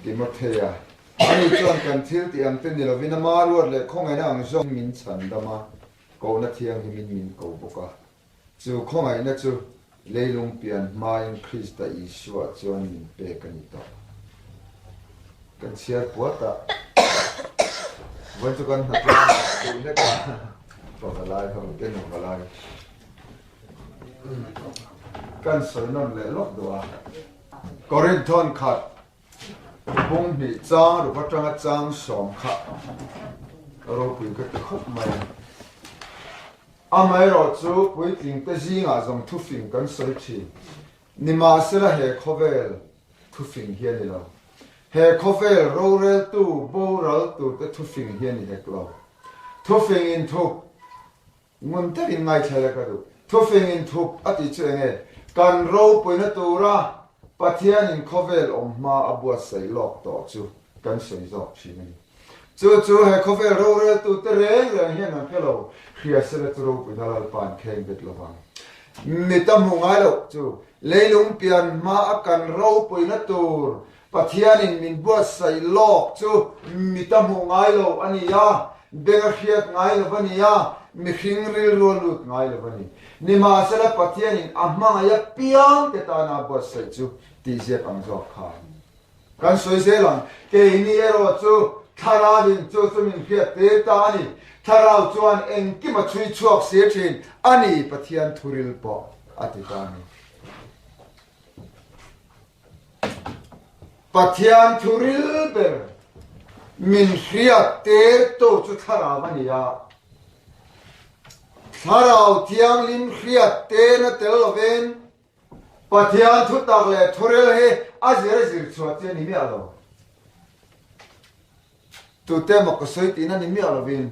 Timothea, Ani chuan kan thil tih ang te ni lovin ama ruat leh khawngaihna ang zawng min chhan dam a, kohna thianghlimin min ko bawk a. Chu khawngaihna chu leilung pian hmain Krista Isua chuan min pek a ni tawh. Kan chhiar puat a, vawiin chu kan hnatlang tih hlek a, pavalai ho te nuvalai kan sawi nawn leh lawk duh a. Korinthon khat bung hnih chang ruk atanga chang 10 kha ropui ka ti khawp mai. Amaherawhchu puitling te zingah zawng thufing kan sawi thin. Nimahsela he khawvel thufing hi a ni lo. He khawvel roreltu boral turte thufing hi a ni hek lo. Thufing inthup Ngun takin ngaithla la ka duh. Thufing in thup a tih chu enge? Kan ropuina tura Pathianin khawvel awm hma a buatsaih lawk tawh chu kan sawi zawk thin a ni. Chu chu he khawvel roreltute reng reng hian an hre lo, hria sela chu ropuina Lalpa'n kheng bet lovang. Mi ta hmu ngai loh chu leilung pian hma a kan ropuina tur Pathianin min buatsaih lawk chu mi ta hmuh ngai lo a ni a, beng a hriat ngai lo a ni a, mihring rilru a lut ngai lo a ni. Nimahsela Pathianin a hmangaih apiang te tana a buatsaih chu tihziak ang zawk kha a ni. Kan sawi zel ang, keini erawh chu Thlarauin chu chu min hriat tir ta a ni. Thlarau chuan engkim a chhui chhuak si thin a ni, Pathian thuril pawh a ti ta a ni. Pathian thu ril ber min hriat tirtu chu thlarau a ni a. Thlarau Thianghlim hriat tirna tel lovin Pathian thu tak leh thuril hi a zir a zir chhuah chi a ni miah lo. Tute emaw ka sawi tihna ni miah lovin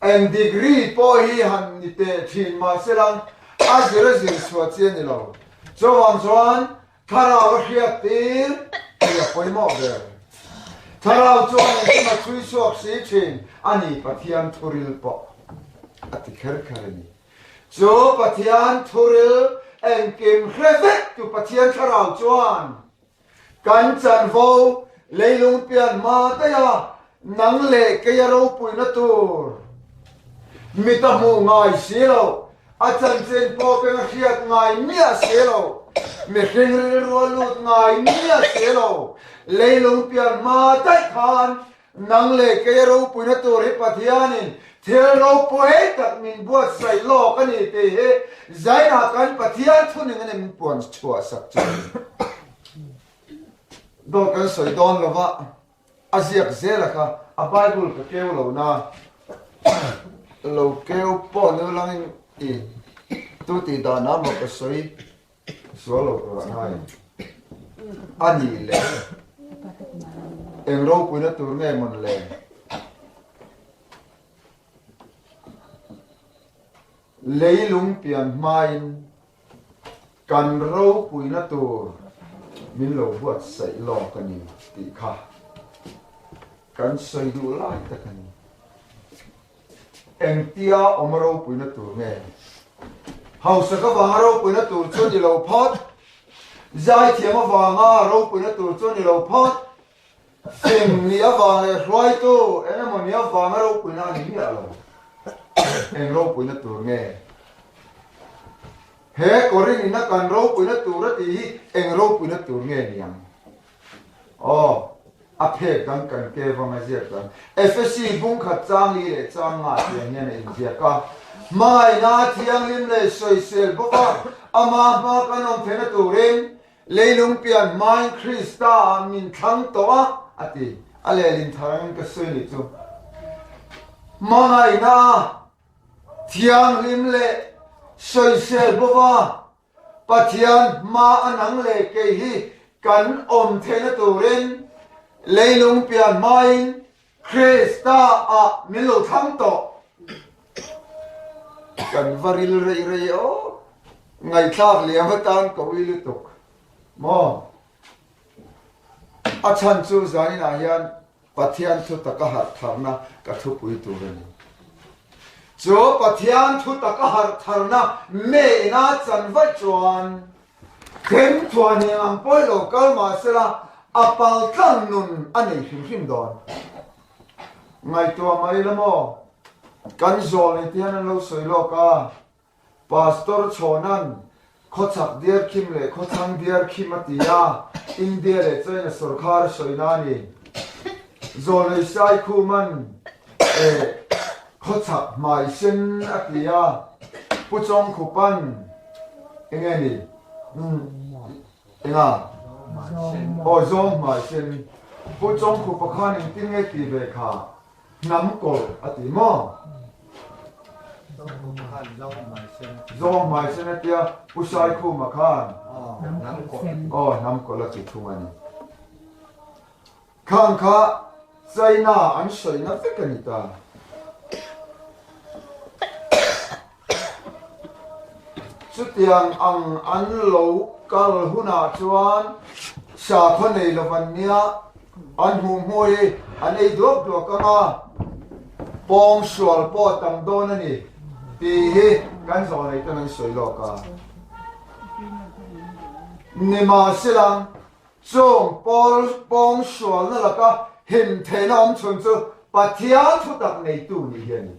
eng degree pawh hi han ni teh thin mahselang a zir a zir chhuah chi a ni lo. Chuvang chuan thlarau a hriat tir hei a pawimawh ber. Thlarau chuan engkim a chhui chhuak si thin a ni Pathian thuril pawh a ti kher kher a ni. Chu Pathian thuril engkim hre vek tu Pathian thlarau chuan Kan chanvo leilung pian hma daih a, nang leh kei a ropuina tur mit a hmuh ngai si lo, a chanchin pawh peng a hriat ngai miah si lo, mihring rilru a lut ngai miah si lo, leilung pian hma daih khan Nang leh kei a ropuina tur hi Pathianin thil ropui tak min buatsaih lawk a ni tih hi zainah kan Pathian thuning a ni min puan chhuah sak chu a ni. Dawt kan sawi dawn lo va, a ziak zel a kha a Bible ka keu lo na, lo keu pawh ni langin i tu tih danah maw ka sawi Sual lo tur ah ngai a nih le eng ropuina tur nge mawn le? Leilung pian hmain kan ropuina tur min lo buatsaih lawk a ni tih kha kan sawi duh lai tak a ni. Engtia awm a ropuina tur nge? Hausak avanga ropuina tur chu a ni lo phawt. Zaithiam avanga ropuina tur chu a ni lo phawt. Fing nih avang leh hruaitu eng emaw nih avanga ropuina a ni miah lo. Eng ropuina tur nge? He Korin ina kan ropuina tur a tih hi eng ropuina tur nge niang? Aw, a phek dang kan ke vang a ziak dang. Efesi bung khat chang li leh chang nga tiang hian a inziak a. Hmangaihna thianghlim leh sawisel bawk a, ama hma kan awm theihna turin leilung pian hmain Krista ah min thlang tawh a, a ti. A lehlin thar angin ka sawi nih chu. Hmangaihna thianghlim leh sawisel bawk a, Pathian hma a nang leh kei hi kan awm theihna turin leilung pian hmain Krista ah min lo thlang tawh. Kan va ril rei rei aw. Ngaihthlak liam atan ka ui lutuk maw. A chhan chu zaninah hian Pathian thu taka harh tharna ka thupui tur a ni. Chu Pathian thu taka harh tharna me ina chan vaih chuan then thuah hniang ang pawi lo kal mah sela. A paltlang nun a nei hrim hrim dawn. Ngaihtuah mai la maw? Kan zawl nei te hian an lo sawi lawk a, Pastor Chhawnan khawchhak diar khim leh khawthlang diar khim a ti a, India leh China sawrkhar a sawi na a ni. Zawlei Saikhuman eh khawchhak hmai sen a ti a, Pu Chawngkhupan enge ni? Enga? Aw zawng hmai sen. Pu Chawngkhupa khan engtin nge ti ve kha? Hnam kawr a ti maw? Zawng hmai sen a tia Pu Saikhuma khan. Aw hnam kawlh a ti thung a ni. Khang kha China an sawina vek a ni ta. Chutiang ang an lo kal hunah chuan sakhaw nei lo an nia, an hmuh hmuh hi an ei duak duak ang a, pawng sual pawh a tam dawn a ni tih hi kan zawh nei ten an sawi lawk a. Nimahsela, Chung pawl pawng sualna laka him theihna awm chhun chu Pathian thutak neitu nih hi a ni.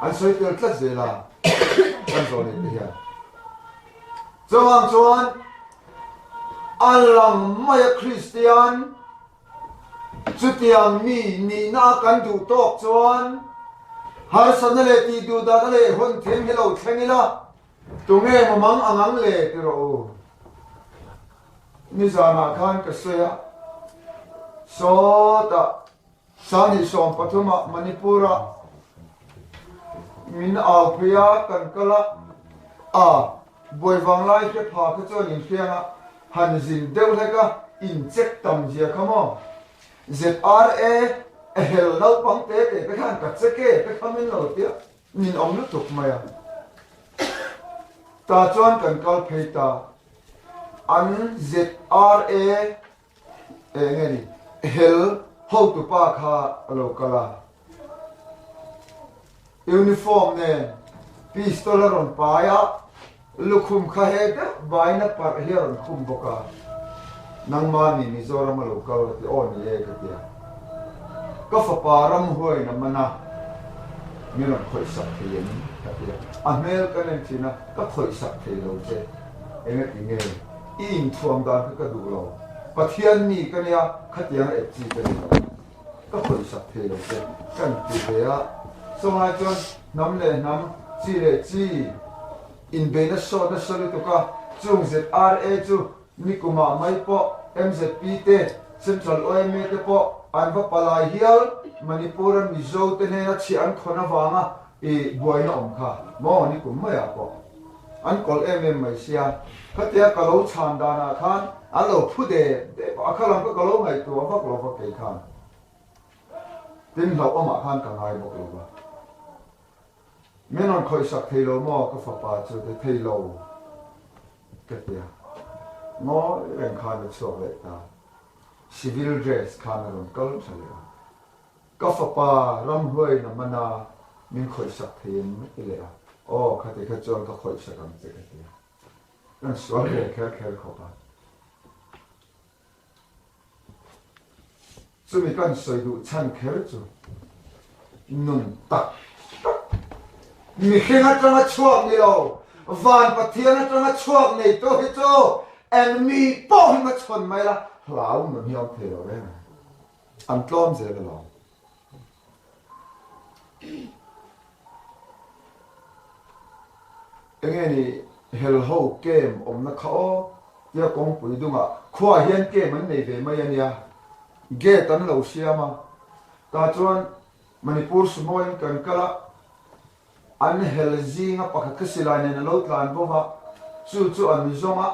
An sawi tel tlat zel a, kan zawh neih te hian. Chuvang chuan a lang maia Kristian chutiang mi nihna a kan duh tawk chuan harsatna leh tihduhdahna leh hun thim hi lo thleng ila, Tunge maw mang ang ang le ti rawh u. Nizanah khan ka sawi a, sawtah Sani 13 ah Manipur ah min au phei a, kan kal a, a buai vang lai hre pha kha chuan inhriang a, han zin deuh hlek a, in check tam zia kha maw. ZRA hel naupang te te te khan ka check e te kha min lo tia. Min awm lutuk mai a. Tah chuan kan kal phei ta. An ZRA eng nge ni hel hotupa kha a lo kal a. Uniform nen pistol a rawn pai a. Lukhum kha he deuh vaina parh hi a rawn khum bawk a, Nangmah ni Mizoram a lo kal a ti, aw ni e ka ti a. Ka fapa ramhuaiin a man a, min rawn khawihsak thei em? ka ti a. A hmel ka nen thin a, ka khawihsak thei lo che, engati nge i inthuam dan kha ka duh lo, Pathian mi ka nia, khatiang a ep chi ka ni lo, ka khawihsak thei lo che ka inti ve a. Chunglai chuan hnam leh hnam, chi leh chi, Inbeihna sawt nasa lutuk a, chung ZRA chu nikumah mai pawh MZP te, Central yma te pawh an va palai hial Manipur a Mizo te hnena chhiah an khawn avanga i buaina awm kha maw nikum maiah pawh an kawlh em em mai sia. Khatia ka lo chhan danah khan an lo phu dep dep a, a kha lam kha ka lo ngaihtuah vak lo va kei khan tin hlauhawmah khan ka ngai bawk lo va. Min rawn khawihsak thei lo maw ka fapa chu ti thei lo ka ti a, ngawi reng khan a chhuak leh ta. Civil dress khan a rawn kal tha leh a, ka fapa ramhluaiin a man a, min khawihsak thei em a ti leh a, aw khati kha chuan ka khawihsak ang che ka ti a, kan sual ve kher kher khawp a. Chumi kan sawi duh chhan kher chu nun tak tak mihring atanga chhuak ni lo, van Pathian atanga chhuak nei tawh hi chu eng mi pawh hi hmachhawn mai la, hlau nun hi a awm thei lo reng a, an tlawm zel alawm. Enge ni hel ho kem awmna kha aw tia kawngpui dungah khuaah hian kem an nei ve mai a nia, gate an lo siam a, tah chuan Manipur sumo in kan kal a, an hel zinga pakhat kha silai nen a lo tlan bawk a, chu chu an zawng a.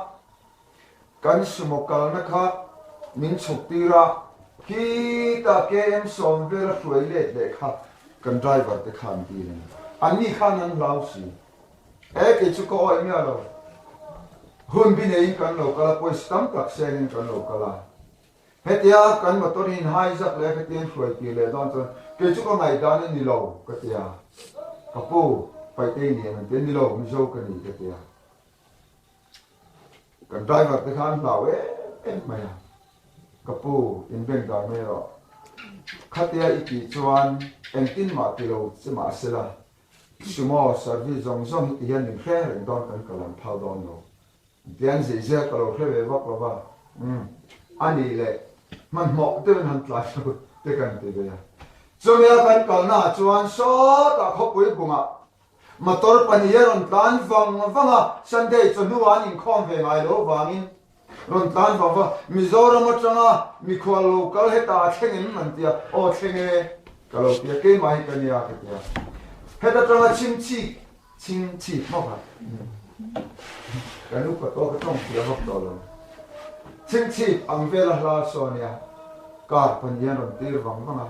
Kan sumo kalna kha min chhuk tir a, khitah KM sawm vela hruai let leh kha kan driver te khan dil a ni. Anni khan an hlau si. E kei chu ka awih miah lo. Hun bi neiin kan lo kal a, pawisa tam tak sengin kan lo kal a. Hetia kan motor hi in hijack leh khatiang hruai tir leh dawn chuan kei chu ka ngaihdan a ni lo ka ti a. Ka pu, Paitei ni em an ti a, ni lo, Mizo ka ni ka ti a. Kan driver te khan hlau em. em mai a. Ka pu, inbeng dar mai rawh. Khatia i tih chuan engtin mah ti lo che mah sela, Sumo service zawng zawng hi ti hian min hreng reng dawn kan kal ang phal dawn lo. Tian zei zel ka lo hre ve vak lo va, umm, a nih leh hmanhmawh deuhin han tlai lo te kan ti ve a. Chumia kan kalnaah chuan sawtah khawpui bungah motor pahnih a rawn tlan vang vang a, Sunday chawhnuah an inkhawm ve ngai lo vangin rawn tlan vang vang, Mizoram atanga mikhual lo kal hetah a thleng em an ti a, aw thleng e ka lo ti a, keimah hi ka nia ka ti a, heta tanga chhingchhip Chhing chhip hmawk a, kan upa tawh ka tawng thiam vak tawh lo. Chhing chhip ang vela hla saw nia, kar pahnih an rawn tir vang vang a.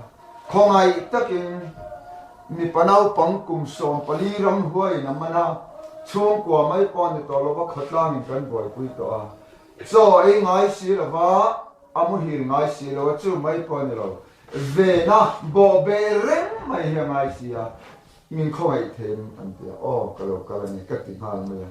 Khawngaih takin mipa naupang kum 14 ramhuaiin a man a, chhungkua mai pawh a ni tawh lova khawtlangin kan buaipui tawh a. Chaw ei ngai si lova, a muhil ngai si lo a, chu mai pawh a ni lo. Vena bawhbeh reng mai hi a ngai si a. Min khawngaih them an ti a, aw ka lo kal a ni ka ti nghal mai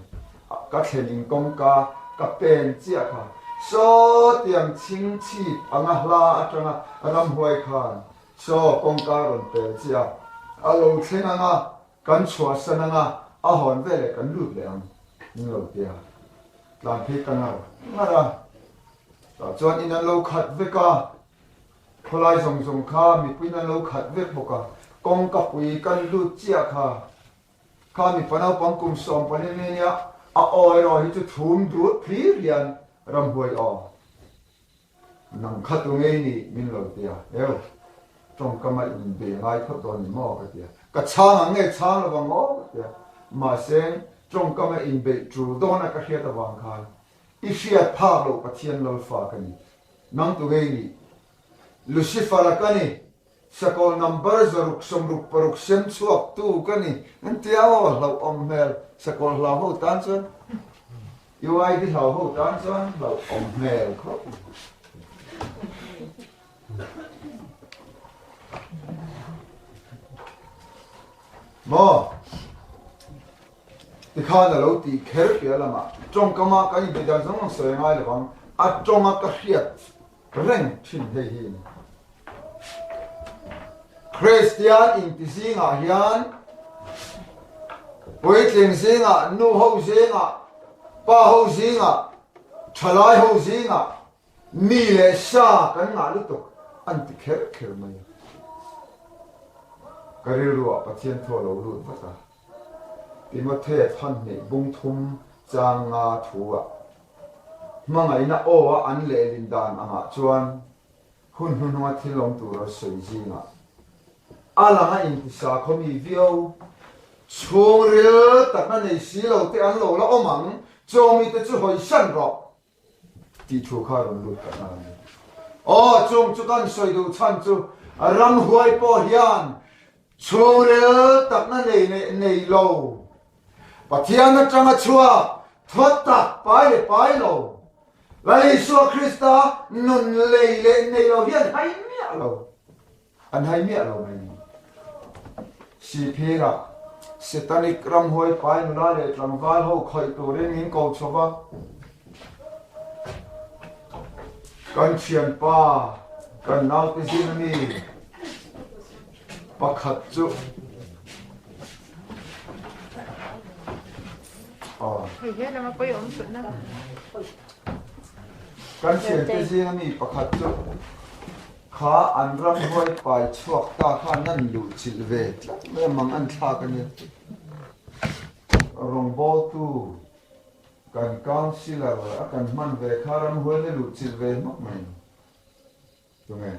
a, ka thlen in kawngka ka pen chiah kha saw tiang chhing chhip anga hla atanga ramhuai khan saw kawngka rawn pel chiah a, a lo thleng anga kan chhuahsan anga a hawn veleh kan lut leh ang min lo ti a, tlan phei ka ngar ngar a, tah chuan in an lo khat vek a. Khawlai zawng zawng kha mipuiin an lo khat vek bawk a, kawngka pui kan lut chiah kha. Kha mipa naupang kum 14 mai nia, a aw erawh hi chu thum dut hlir hian ramhuai aw. Nang kha tu ngei nih min lo ti a, eu, tawngkam a inbe ngai phawt dawn ni maw ka ti a, ka chhang ang nge chhang lo vang aw ka ti a, mahse tawngkam a inbeih tul dawn a ka hriat avang khan i hriat phak loh Pathian Lalfa ka ni. Nang tu ngei nih? Lucifer-a ka ni, sakawlh number 166 sem chhuak tu ka ni, an ti a, aw hlauhawm hmel, sakawlh hlau ho tan chuan, UID hlau ho tan chuan hlauhawm hmel khawp. Maw? Tikhan a lo tih kher piah lamah tawngkama kan inbeih dan zawng zawng sawi a ngai lo vang, a tawnga ka hriat reng thin hei hi a ni. Kristian inti zingah hian puitling zingah, nu ho zingah, pa ho zingah, thalai ho zingah Mi leh sa kan ngah lutuk an ti kher kher mai a. Ka rilruah Pathian thaw lo lut vat a. Timothea than hnih bung thum chang nga thu ah hmangaihna aw a an lehlin dan angah chuan hun hnuhnunga thil awm tur a sawi zingah a lang a intisa khawmi viau chhungril takna nei si lo te an lo la awm ang, chawmi te chu hawisan rawh. Tih thu kha rawn lut ta nghal a ni. Aw, chung chu kan sawi duh chhan chu ramhuai pawh hian chhungril takna nei leh nei lo, Pathian atanga chhuak thawt tak pai leh pai lo, Lal Isua Krista nun lei leh nei lo hian hai miah lo. An hai miah lo mai ni. Sihphirah Setanic ramhuai pai nula leh tlangval ho khawih turin min ko chho va. Kan thianpa, kan naute zing ami pakhat chu Kan thiante zing ami pakhat chu Kha an ramhuai pai chhuak ta khan an luh chilh ve tlat mai a, mang an thlak a nia. Rawngbawltu kan councillor a kan hman ve kha ramhuai na luh chilh ve hmak mai. Tunge?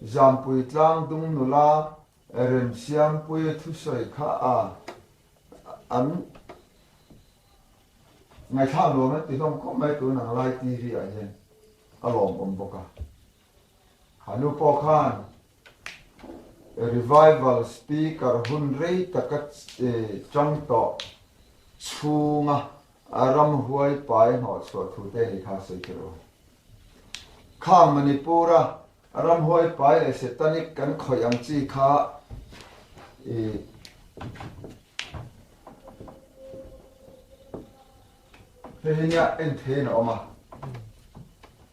Zampui tlang dung nula Remsiampuia thusawi kha a an ngaihthlak nuam an ti hlawm khawp mai tun ang lai TV ah hian. A lawmawm bawk a. Ha nu pawh khan Revival Speaker hun rei taka chang tawh chhunga ramhuai pai hnawhchhuah thu te ni kha sawi kher aw. Kha Manipur-a ramhuai pai leh Satanic kan khawih ang chi kha i Hei hi nia en theiin a awm a.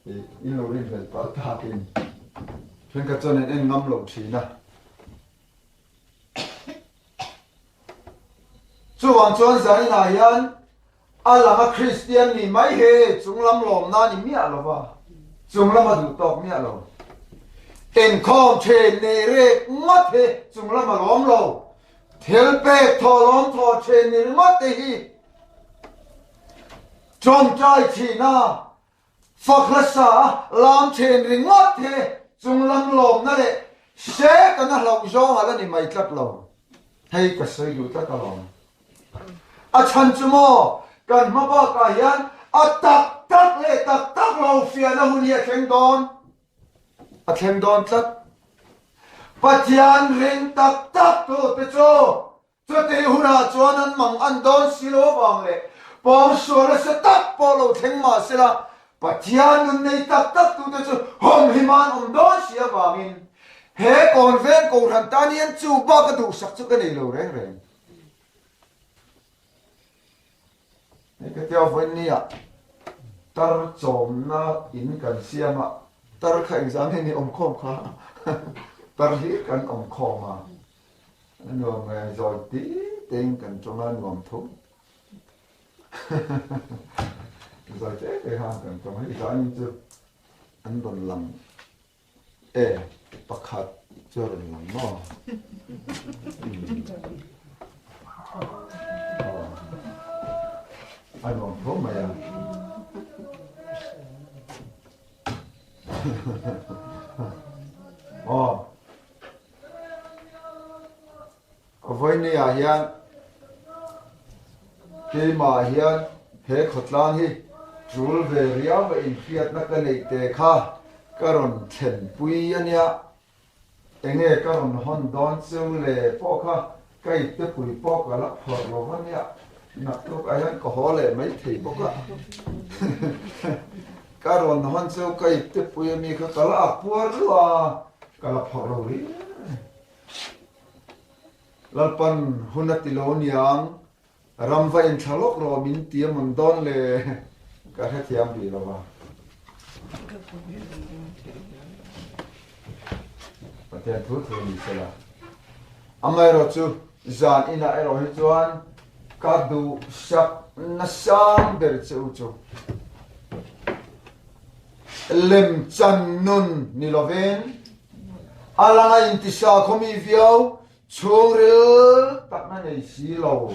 In lo rinhlelh palh takin thenkhat chuan an en ngam lo thin a. Chuvang chuan zaninah hian a langa Kristian nih mai hi chunglam lawmna a ni miah lo va, chunglam a duh tawk miah lo. Inkhawm then nei rek ngawt hi chunglam a lawm lo, thil pek thaw lawm thaw then ni ringawt te hi tawngtai thihna Fak hlasa a lam then ringawt he chunglam lawmna leh hre kan a hlauh zawng a la ni mai tlat lo. Hei ka sawi duh tlat alawm. A chhan chu maw kan hma bakah hian a tak tak leh tak tak lo fiahna hun hi a thleng dawn. A thleng dawn tlat. Pathian ring tak tak tu te chu Chutih hunah chuan an mang an dawn si lo avang leh pawngsual nasa tak pawh lo thleng mah sela, Pathian nun nei tak tak tute chu hawmhim an awm dawn si avangin he kawnveng kohhran tan hian chu bak a duhsak chu ka nei lo reng reng. Hei ka tia vawinia tar chawmna in kan siam a, tar kha engzah nge ni awmkhawm kha tar hlir kan awmkhawm a. A nuam ngai zawi ti tein kan tawng a nuam tho. Zawi te te khan kan tawng hei zanin chu an rawn lang e pakhat chu a rawn lang maw. A nuam tho mai a. Aw. Vawinia hian keimah hian he khawtlang hi tul ve riau a inhriatna ka neih te kha ka rawn thlenpui a nia. Enge ka rawn hawn dawn chu le pawh kha ka iptepui pawh ka la phawrh lo a nia. Naktuk ah hian ka haw leh maithei bawk a. Ka rawn hawn chu ka iptepui ami kha ka la ak puar luah a, ka la phawrh lo riau a ni. Lalpan hun a ti lo niang, ram va inthla lawk rawh min ti a mawn dawn le, ka hrethiam rih lo va. Pathian thu thu ni sela. Amaherawhchu zan inah erawh hi chuan ka duhsak nasang ber che u chu lemchan nun ni lovin a langa intisa khawmi viau chhungril takna nei si lo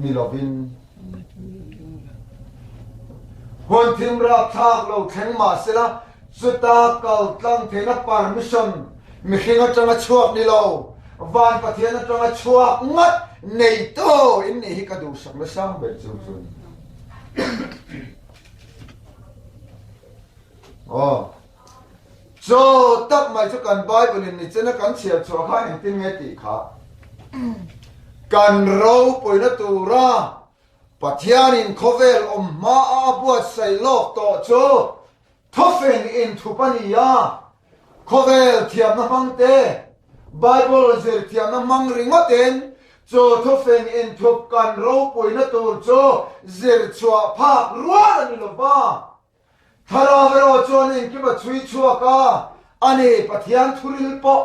ni lovin huan thim rapthlak lo thleng mah sela chuta kal tlang theihna permission mihring atanga chhuak ni lo, van Pathian atanga chhuak ngat neitu in nih hi ka duhsak nasang ber chu chu a ni. Aw, chaw tak mai chu kan Bible in nichina kan chhiar chhuah khan engtin nge tih kha kan ropuina tura Pathianin khawvel awm hmaa a buatsaih lawk tawh chu Thawfeng inthup a ni a, khawvel thiamna hmang te, Bible zir thiamna hmang ringawtin chu thawfeng inthup kan ropuina tur chu zir chhuah phak rual a ni lo va. Thlarau erawh chuan engkim a chhui chhuak a, a ni Pathian thuril pawh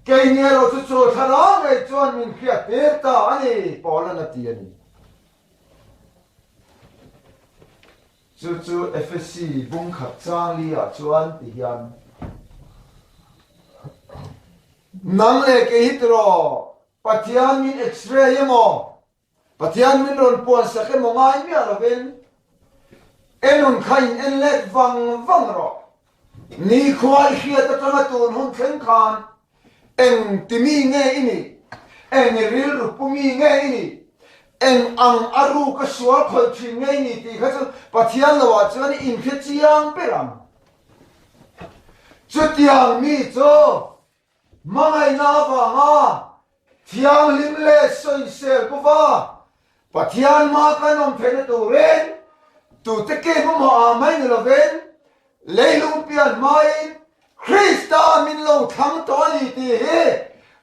keini erawh chu chu thlarau ngei chuan min hriat tir ta a ni, Paula'n a ti a ni. Chu chu Efesi bung khat chang li ah chuan ti hian, Nang leh kei hi tiraw Pathian min x-ray emaw, Pathian min rawn puan sak emaw ngai miah lovin enun kha in en let vang vang rawh. Nikhua i hriat atanga tun hun thleng khan eng ti mi nge i nih? Eng rilru pu mi nge i nih? Eng ang a ruk a sual khawih thin nge i nih tih kha chu Pathian lo ah chuan i inhre chiang ber ang. Chutiang mi chu Hmangaihna avanga thianghlim leh sawisel bawva Pathian hma kan awm theihna turin tute ke hmahmawh ah mai ni lovin leilung pian hmain Krista min lo thlang tawh a ni tih hi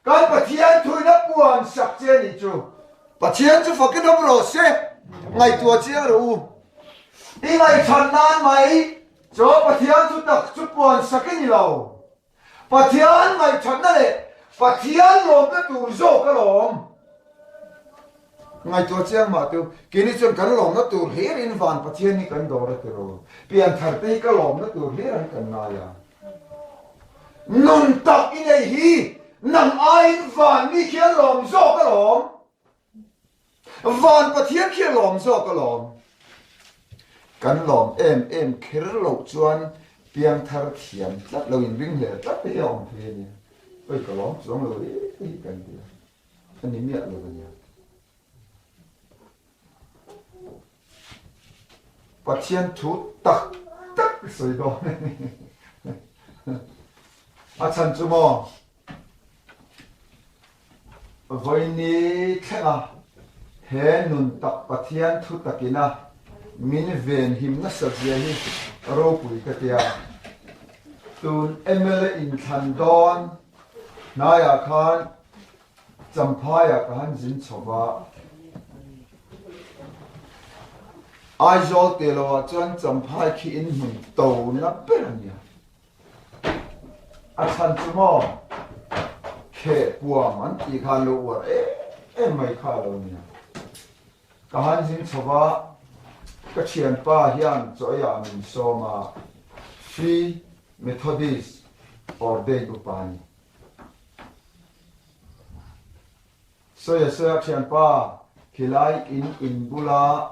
kan Pathian thuina puan sak che a nih chu. Pathian chu fakin awm rawh se, ngaihtuah chiang rawh u. I ngaihchhan nan mai. Chaw Pathian thu tak chu puan sak i ni lo. Pathian ngaihthatna leh Pathian lawmna tur zawk alawm. Ngaihtuah chiang mah tu, keini chuan kan lawmna tur hlirin van Pathian hi kan dawr a ti ro. Pianthar te hi ka lawmna tur hlir an kan ngai a. Nun tak i nei hi nang aiin van mi khi an lawm zawk alawm. Van Pathian khi a lawm zawk alawm. Kan lawm em em kher loh chuan piangthar thiam tlat lo inring hle tlat te hi a awm thei a nia. Oi ka lawm chuang lo e te hi kan ti a, a ni miah lo a nia. Pathian thu tak tak sawi dawn a ni. A chhan chu maw? Vawiini thlenga he nun tak Pathian thu takina min venhim nasa zia hi ropui ka tia. Tun mla inthlan dawn hnaiah khan Champhaiah ka han zin chho va. Aizawl teh loah chuan Champhai khi inhmun tona ber a nia. A chhan chu maw kheh puam an tih khan lo uar em em mai kha a lo nia. Ka han zing chho va, ka thianpa hian chaw eiah min sawm a, Free Methodist ordained upa a ni. Sawi a sawi a thianpa, khilai in in bula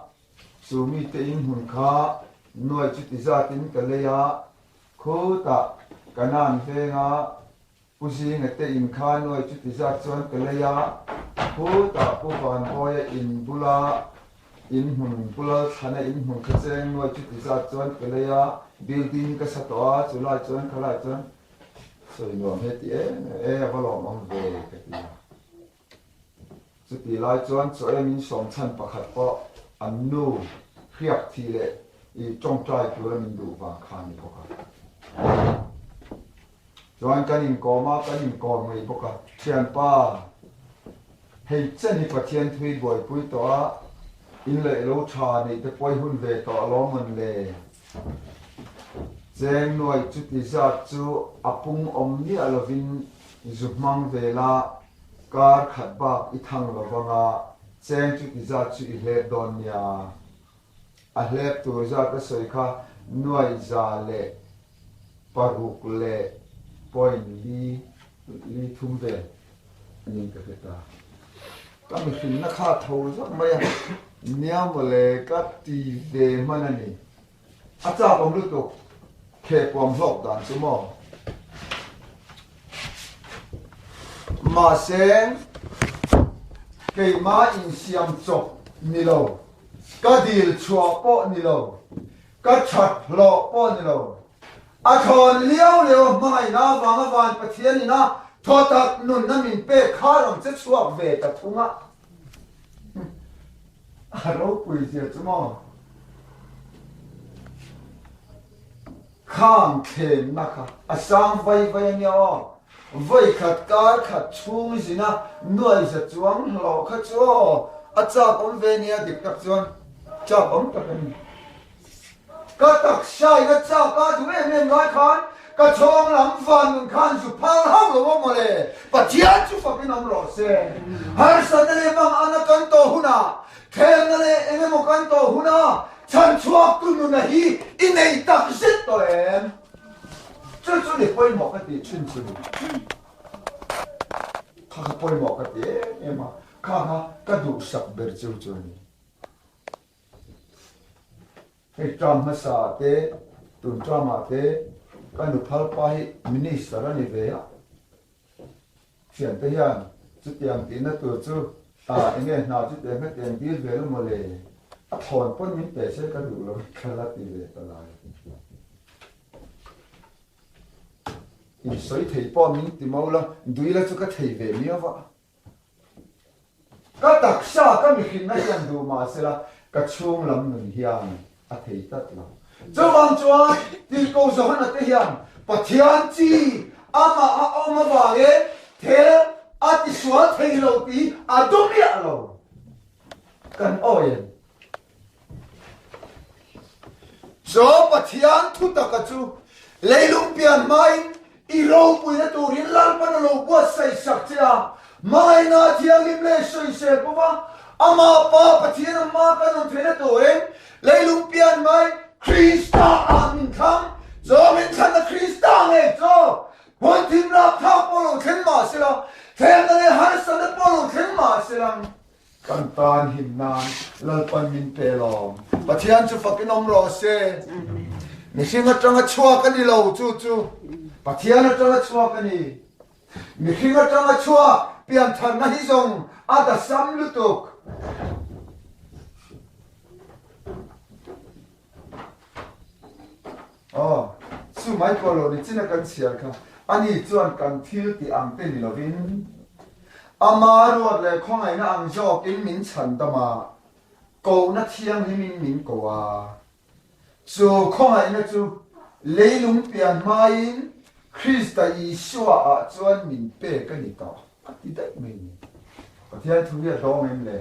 Chu mite in hmun kha nuai chuti zatin ka lei a, khutah Kanan venga Pu Zinga te in kha nuai chuti zat chuan ka lei a, khutah Pu Vanbawia in bula in hmun Pu Lalthlana in hmun kha cheng nuai chuti zat chuan ka lei a, building ka sa tawh a, chulai chuan khalai chuan sawi nuam he ti em e a va lawmawm ve ka ti a. Chutih lai chuan chaw em in sawm chhan pakhat pawh an nu hriak thih leh i tawngtai tura min duh vang kha a ni bawk a. Chuan kan inkawm a, kan inkawm ngei bawk a. Thianpa, hei chen hi Pathian thui buaipui tawh a, in leh lo tha neih te pawi hun ve tawh alawm mawn le. Cheng nuai chuti zat chu a pung awm miah lovin zu hmang ve la, Kar khat bak i thang lo vang a, cheng chu ti zat chu i hlep dawn nia. A hlep tur zat a sawi kha nuai za leh paruk leh point li li thum vel a niin ka hre ta. Ka mihrinna kha a tho zawk mai a, nia mawle ka ti ve hman a ni. A chak awm lutuk khehpuam hlawk dan chu maw? Mahse, keimah insiam chawp ni lo, ka dil chhuah pawh ni lo, ka that hlawh pawh ni lo, a thawn liau liau a hmangaihna avanga van Pathian ina thaw tak nunna min pek kha rawn che chhuak ve ta thung a. A ropui zia chu maw? Khang thlenna kha a sang vai vai a nia aw. Vawi khat kar khat chhung zina nuai za chuang hlawh kha chu aw a chak awm ve nia dik tak chuan chak awm tak a ni. Ka taksa in a chak a duh em em lai khan ka chhawng lam van nun khan zu phal hauh lo aw mawle. Pathian chu fak in awm rawh se. Harsatna leh mang ana kan tawh hunah, thlelna leh eng emaw kan tawh hunah chhanchhuaktu nuna hi i nei tak zet tawh em? Chu chu ni pawimawh ka tih thin chu ni. Kha kha pawimawh ka ti em em a, kha kha ka duhsak ber chu chu a ni. Hei term hmasa ah te, tun term ah te ka nu phal pa hi minister a ni ve a, thiante hian chutiang tihna tur chu ah enge hna chutiang hetiang dil ve lo maw le, a thawn pawn min pe se ka duh lo ka la ti ve ta lai. Insawi thei pawh min ti mo la, dui la chu ka thei ve miau va. Ka taksa ka mihrinna hian duh mah sela ka chhung lam nun hian a thei tlat lo. Chuvang chuan Tirhkoh Johana te hian Pathian chi amah a awm avangin thil a tisual thei lo tih a duh miah lo. Kan awi em? Chaw Pathian thutaka chu leilung pian hmain i ropuina turin Lalpan a lo buatsaih sak che a, hmangaihna thianghlim leh sawisel bawk a, Amah Pa Pathian a hma kan awm theihna turin leilung pian hmain Krista ah min thlang. Chaw min thlanna Krista ngei chaw hun thim rapthlak pawh lo thleng mah sela, thlemna leh harsatna pawh lo thleng mah sela, Kan tan him nan Lalpan min pe lawm. Pathian chu fakin awm rawh se. Mihring atanga chhuak a ni lo chu chu Pathian atanga chhuak a ni. Mihring atanga chhuak piantharna hi zawng a dasam lutuk. Aw, chu mai pawh lo ni chin a kan chhiar kha. Ani chuan kan thil tih ang te ni lovin, ama ruat leh khawngaihna ang zawkin min chhan dam a, kohna thianghlimin min ko a. Chu khawngaihna chu leilung pian hmain Krista Isua ah chuan min pek a ni tawh a ti daih mai ni. Pathian thu hi a dawng em le?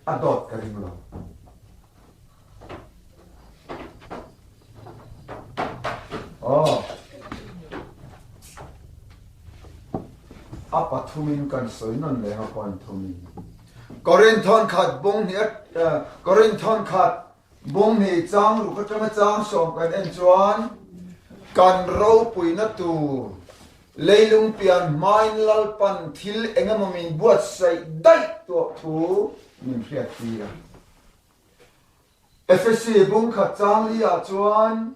A dawt ka ring lo. Aw. A pathumin kan sawi nawn leng a point thumin. Korinthon khat bung hnih Korinthon khat bung hnih chang ruk atanga chang sawm kan en chuan kan ropuina tur Leilung pian hmain Lalpan thil engemaw min buatsaih daih tuah thu min hriattir a. Efesi bungkhat changli ah chuan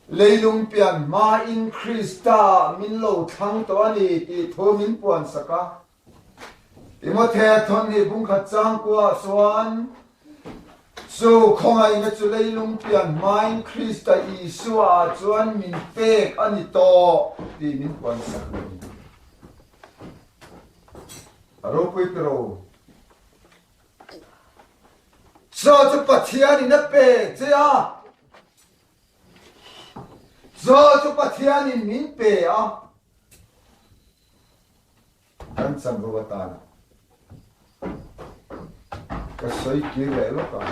leilung pian hmain Krista min lo thlang tawh a ni tih thu min puansak a. Timothea thawnhnih bungkhat changkua ah chuan, Chu khawngaihna chu leilung pian hmain Krista Isua ah chuan min pek a ni tawh tih min puansak a ni. A ropui tiro. Chaw chu Pathianin a pe che a. Chaw chu Pathianin min pe a. Kan chanvo atana ka sawi kir leh lawk a,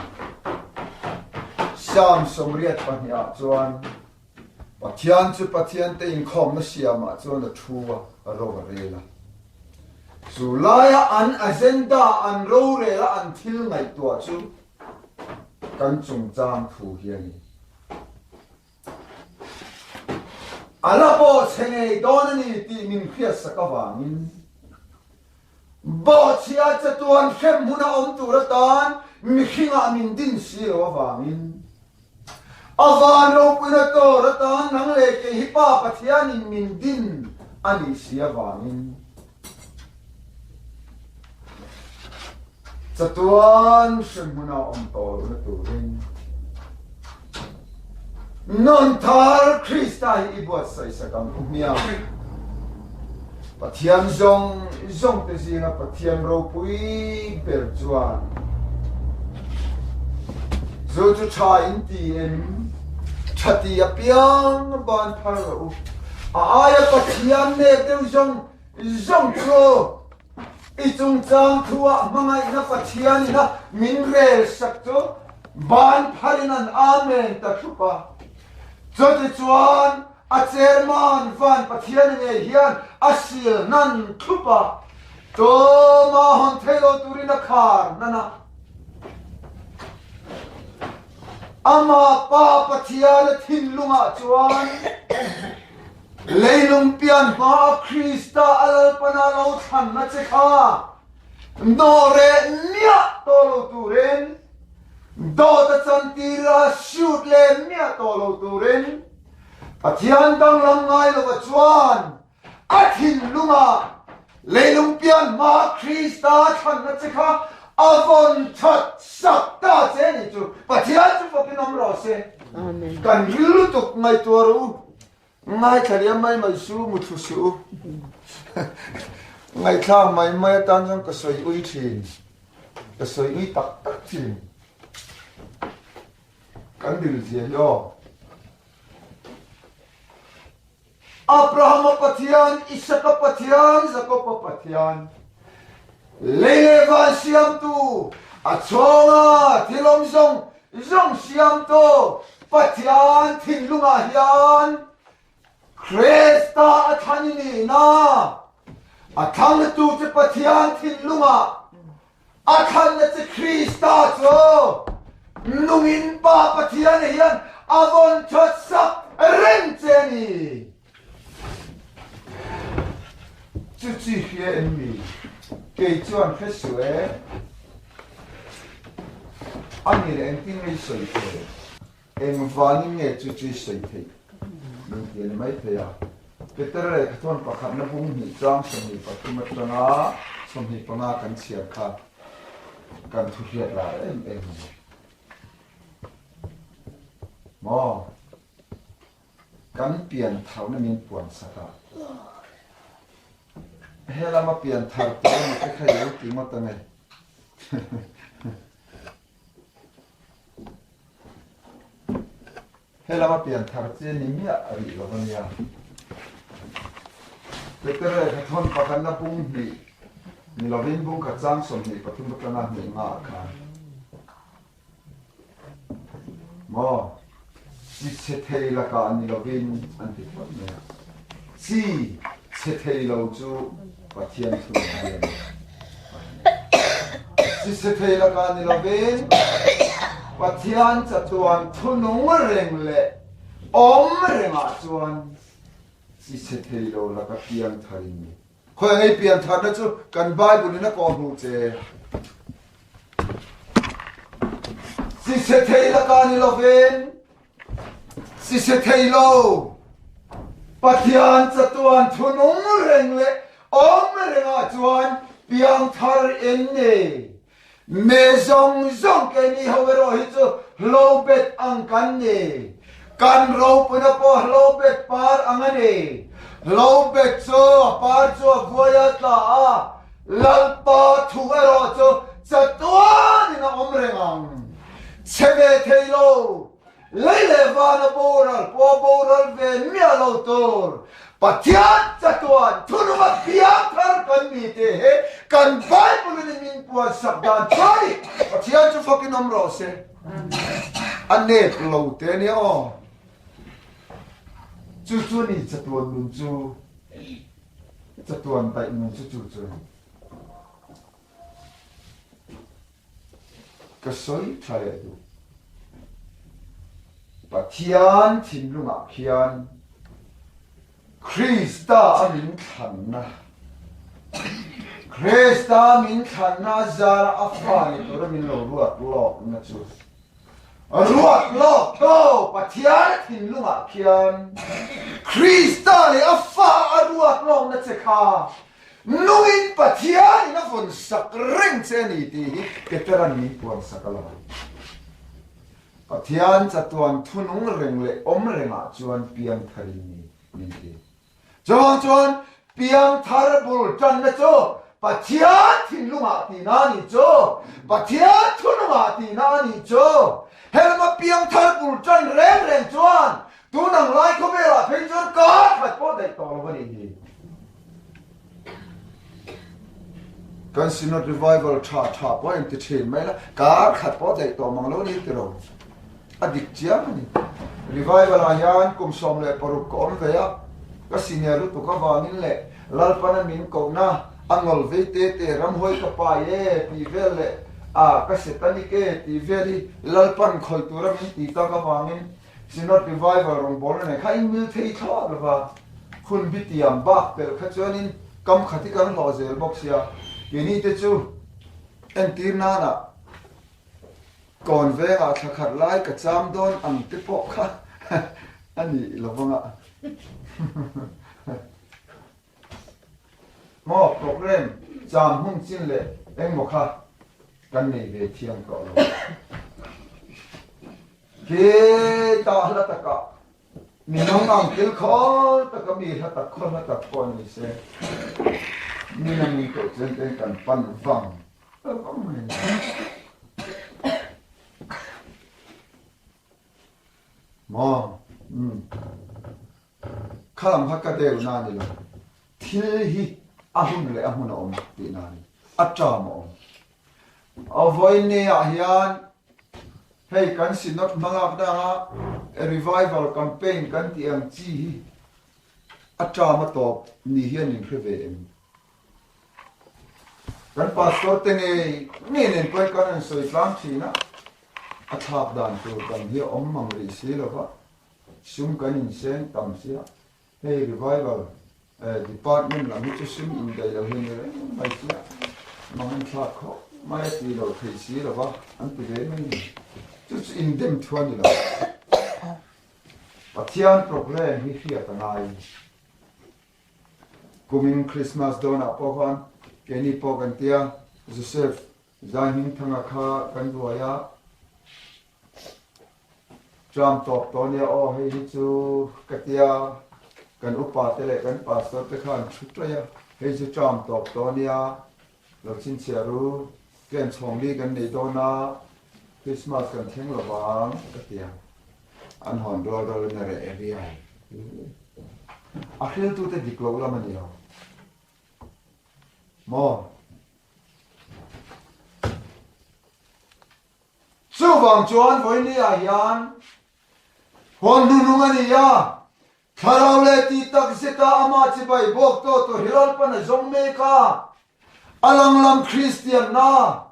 Psalm 82 ah chuan Pathian chu Pathian te inkhawmna siamah chuan a thu a, a ro a rel a. Chu laia an agenda, an rorel a an thil ngaihtuah chu kan chungchang thu hi a ni. A la bawhchhe ngei dawn a ni tih min hriatsak avangin bawhchhia chatuan hrem hmuna awm tur atan mihringah min din si lo avangin a van ropuina tur atan nang leh kei hi Pa Pathianin min din a nih si avangin Chatuan hremhmun ah awm tawh lohna turin Nunthar Krista hi i buatsaihsak ang u hmiang. Pathian zawng zawng te zinga Pathian ropui ber chuan zu chu tha in ti em? Tha ti apiang ban phar rawh u. A aia Pathian nek deuh zawng zawng chu I chungchang thu-ah hmangaihna Pathian ina min rel sak chu ban pharin an Amen ta thup a. Chutichuan a chairman van Pathian ngei hian a sil hnan thlup a, tlawma hawn thei lo turin a khar hnan a. Amah Pa Pathian a thinlungah chuan Leilung pian hmaa Krista a Lalpana lo thlanna che kha nawh reh miah tawh lo turin, dawt a chantir a shoot leh miah tawh lo turin Pathian danglam ngai lova chuan a thinlungah leilung pian hmaa Krista thlanna che kha a vawn that sak ta che ni chu Pathian chu fakin awm rawh se. Kan ril lutuk ngaihtuah rawh u. Ngaithla liam mai mai su, muthlu suh u. Ngaihthlak mai mai atan chuan ka sawi ui thin. Ka sawi ui tak tak thin. Kan dil zia hi aw. Abrahama Pathian, Isaka Pathian, Jakoba Pathian. Lei leh van siamtu, a chhawnga thil awm zawng zawng siamtu. Pathian thinlungah hian Krista a thlan i nihna, a thlangtu chu Pathian thinlungah a thlanna chu Krista cu nungin Pa Pathian hian a von ṭhat sak reng che a ni. Cuci hria em mi? Kei chuan hre suh e. A ni le engtin nge i sawi thei? Engvangin nge chu chu i sawi theih? Min ti a ni maithei a. Peter lehkhathawn pakhatna bung hnih chang 23 atanga 25 kan chhiar kha kan thu hriat lar em em a ni. Maw? Kan piantharna min puan sak a. He lama pianthar tur emaw te kha i lo ti ngawt ange. He lama pianthar chi a ni miah a rih lo a nia. Peter lehkhathawn pakhatna bung hnih ni lovin bung khat chang 23 atanga hnih nga ah khan Maw? Chi chhe thei lakah ni lovin an ti phawt mai a. Chi chhe thei lo chu Pathian thu ang hi a ni. Chi chhe thei lakah ni lovin Pathian chatuan thunung reng leh awm rengah chuan chi chhe thei lo laka piangthar in ni. Khawi ngei piantharna chu kan Bible in a kawhhmuh che. Sise thei laka ni lovin sise thei lo Pathian chatuan thunung reng leh awm rengah chuan piangthar in ni. Me zawng zawng keini ho erawh hi chu hlobet ang kan ni. Kan ropuina pawh hlobet par ang a ni. Hlobet chu a par chu a vuai a tla a, Lalpa thu erawh chu chatuanin a awm reng ang. Chhe ve thei lo. Lei leh vana boral pawh boral ve miah lo tur Pathian chatuan thununga piangthar kan ni te he kan Bible in min puan sak dan chu a ni. Pathian chu fakin awm rawh se. A nep lo te nia aw. Chu chu ni chatuan nun chu chatuan daih nun chu chu chu. Ka sawi tha leh duh. Pathian thinlungah khian Krista a min thlanna, Krista min thlanna a zara a fa ni tura min lo ruat lawkna chu ruat lawk to Pathian thinlungah khian Krista leh a fa a ruat lawkna che kha Nungin Pathianin a vawn sak reng che a ni tih hi Petera'n min puan sak a lo. Pathian chatuan thunung reng leh awm rengah chuan piangtharin ni min ti. Chuvang chuan piangthar bul tanna chu Pathian thinlungah tihna a nih chu, Pathian thunungah tihna a nih chu. Helama piangthar bul tan reng reng chuan Tun ang lai khawvelah phei chuan kar khat pawh daih tawh lo a nih hi. Kan Synod Revival tha tha pawh a inti thin mai la, kar khat pawh daih tawh mang lo a ni tiro. A dik chiang a ni. Revival ah hian kum 16 ka awm ve a, ka senior lutuk avangin leh Lalpana min kohna a ngawl vei te te ramhuai ka pai e tih vel leh a ka setanic e tih vel hi Lalpan khawih tura min tih tak avangin Synod Revival rawngbawlna nen kha in mil thei thlawt lo va, hun bi tiam bak pelh kha chuanin kam khat hi kan hlawh zel bawk sia. Keini te chu entir nana kawn vengah thla khat lai ka cham dawn ang te pawh kha a nih lo vanga. Maw program cham hun chin leh engmaw kha kan nei ve thiang tawh lo. Khi ta hla takah minung ang kil khawl taka mi hla tak khaw hla tak pawh ni se, mi na min koh chen ten kan pan vang vang mai a ni. Maw? Umm. Kha lam kha ka deuh na a ni lo. Thil hi a hun leh a hmun a awm tihna a ni. A term a awm. A vawiin ah hian hei kan Synod hmalak danga. Revival campaign kan tih ang chi hi a term a tawp ni hian in hre ve em? Kan pastor te ngei ngei nen pawhin kan han sawi tlang thin a, a thlak dan tur kan hi a awm mang rih si lo va, sum kan inseng tam sia, hei revival Department lam hi chu sum indaih lo hi a ni reng mai sia, mang an thlak khawp mai a tih loh theih si lo va, an ti ve mai a ni. Chu chu indem thu a ni lo. Pathian programme hi hriat a ngai. Kumin Christmas dawnah pawh khan keini pawh kan tia, Joseph Zaihmingthanga kha kan ruai a, Tram tawp tawh nia aw hei hi chu ka tia kan upa te leh kan pastor te khan thu ṭaih a, hei chu tram tawp tawh nia lo chhinchhiah ru, tlem chhawng li kan nei dawn a, Christmas kan thleng lo vang ka tia an hawn rual rual in a reh riai. A hriltute dik loh lam a ni lo maw? Chuvang chuan vawinia hian huan hnunung a ni a, thlarau leh tih tak zeta amah chibai bawk tawh tur hi Lalpan a zawng mek a, a langlam Kristianna,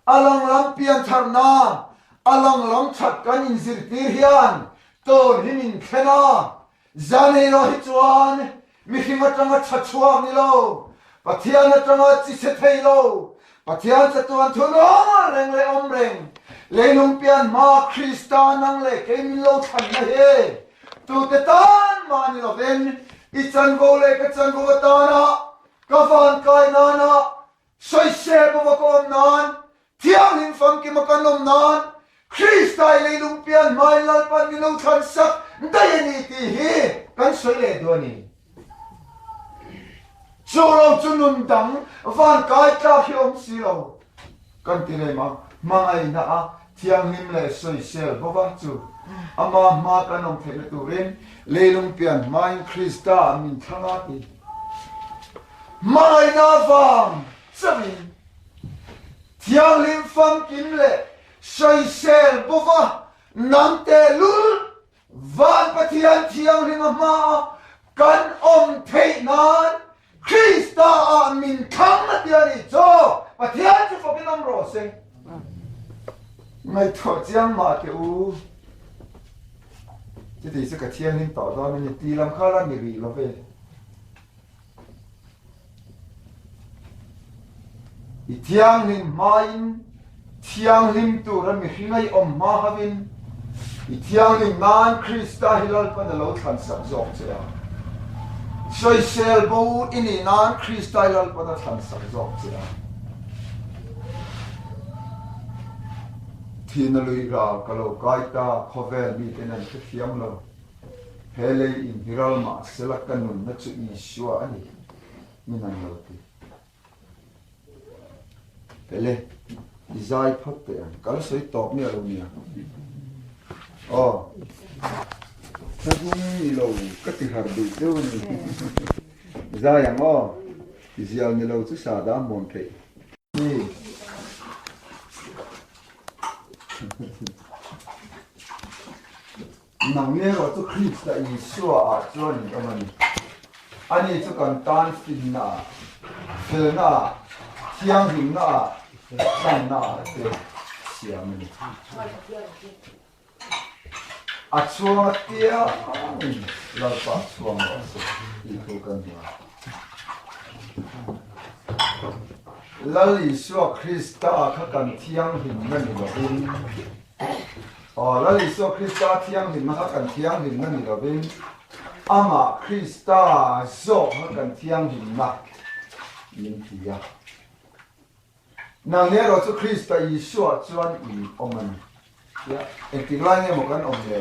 a langlam piantharna, a langlam that kan inzirtir hian tawn hi min thlen a, Zan erawh hi chuan mihring atanga tha chhuak ni lo, Pathian atanga chi chhe thei lo, Pathian chatuan thu nawng reng leh awm reng, leilung pian hma Krista nang leh kei min lo thlanna hi tute tan mah ni lovin i chanvo leh ka chanvo atana ka vankai nana Sawisel bawk a ka awm nan, Thianghlim famkim a kan awm nan, Krista i leilung pian hmain Lalpan min lo thlan sak daih a ni tih hi kan sawi leh duh a ni. Chu lo chu nun dang van kai tlak hi awm si lo. Kan ti rem a, hmangaihna a thianghlim leh sawisel bawk a chu ama hma kan awm theihna turin leilung pian hmain Krista min thlang a ti. Hmangaihna vang chauhin thianghlim famkim leh sawisel bawka nang tehlul Van Pathian thianghlima hmaa kan awm theih nan Krista ah min thlang a ti a nih chu Pathian chu fakin awm rawh se. Ngaihtuah chiang mah teh u. Chuti chu ka thianghlim tawh dawn a ni ti lam kha la ni rih lo ve. I thianghlim hmain thianghlim tura mihring a i awm hma hovin i thianghlim nan Krista hi Lalpan a lo thlansak zawk che a. Sawisel bo i nih nan Krista hi Lalpan a thlansak zawk che a. Thihna lui ral ka lo kai ta, khawvel miten an hrethiam lo. He lei in hi ral mah sela ka nunna chu Isua a ni, min an lo ti. Ele, i zai phawt teh ang, ka la sawi tawp miah lo nia. Aw, thlahlung ni lo ka ti har duh deuh a ni. Zai ang aw, i zial ni lo chu sahdah hmuam theih. Nang erawh chu Krista Isua ah chuan in awm a ni. Ani chu kan tan finna ah, felna ah, thianghlimna ah, hlanna ah te siam a ni. A chhuang apiangin Lalpa chhuang rawh se tih thu kan hmu a. Lal Isua Krista kha kan thianghlimna ni lovin, Aw, Lal Isua Krista thianghlimna kha kan thianghlimna ni lovin, amah Krista zawk kha kan thianghlimna min ti a. Nang erawh chu Krista Isua chuan in awm a ni. Tia, engtik lai nge maw kan awm le?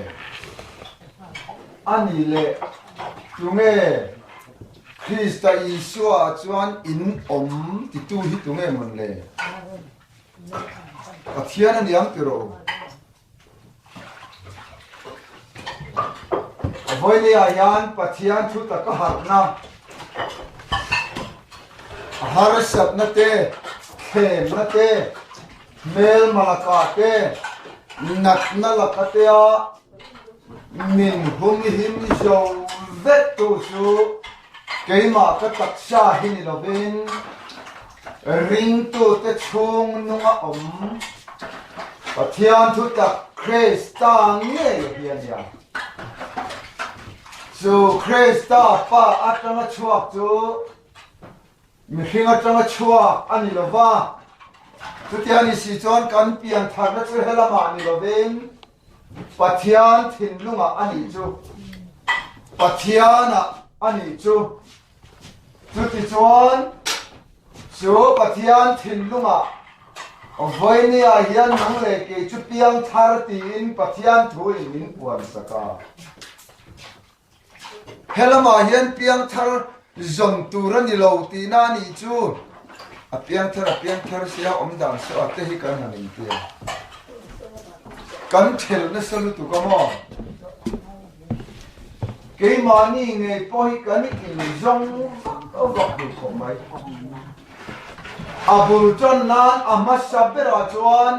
A ni leh, tunge Krista Isua chuan in awm titu hi tunge mawn le? Pathian a niang ti rawh u. Vawinia hian Pathian thu taka harhna, a harsatna te, thlemna te, hmelma lakah te, natna laka tea. Min humhim zo vek tu chu keimah ka taksa hi ni lovin ringtute chhung nunga awm Pathian thutak Krista ngei hi a nia. Chu Krista Pa atanga chhuak chu Mihring atanga chhuak a ni lo va, chutia ni si chuan kan pian tharna chu helamah ni lovin Pathian thinlungah a nih chu, Pathianah a nih chu. Chutichuan chu Pathian thinlungah vawinia hian nang leh kei chu piang thar tiin Pathian thuin min puansak a. Helamah hian piangthar zawn tur a ni lo tihna a nih chu. A piangthar a piangthar sia awm dan saw a te hi kan han intir. Kan thelh nasa lutuk a maw? Keimahni ngei pawh hi kan inzawng vak vak duh khawp mai. A bul tan nan a hmasa berah chuan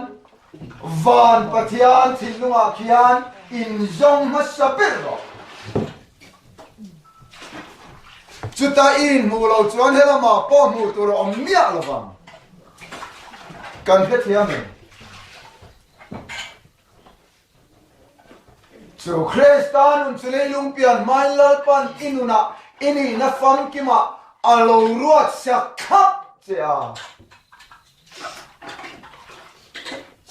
Van Pathian thinlungah khian inzawng hmasa ber rawh. Chuta i inhmuh lo chuan helamah pawh hmuh tur a awm miah lo vang. Kan hrethiam em? Chu Krista nun chu leilung pian hmain Lalpan i nunah i nihna famkimah a lo ruat sak thlap che a.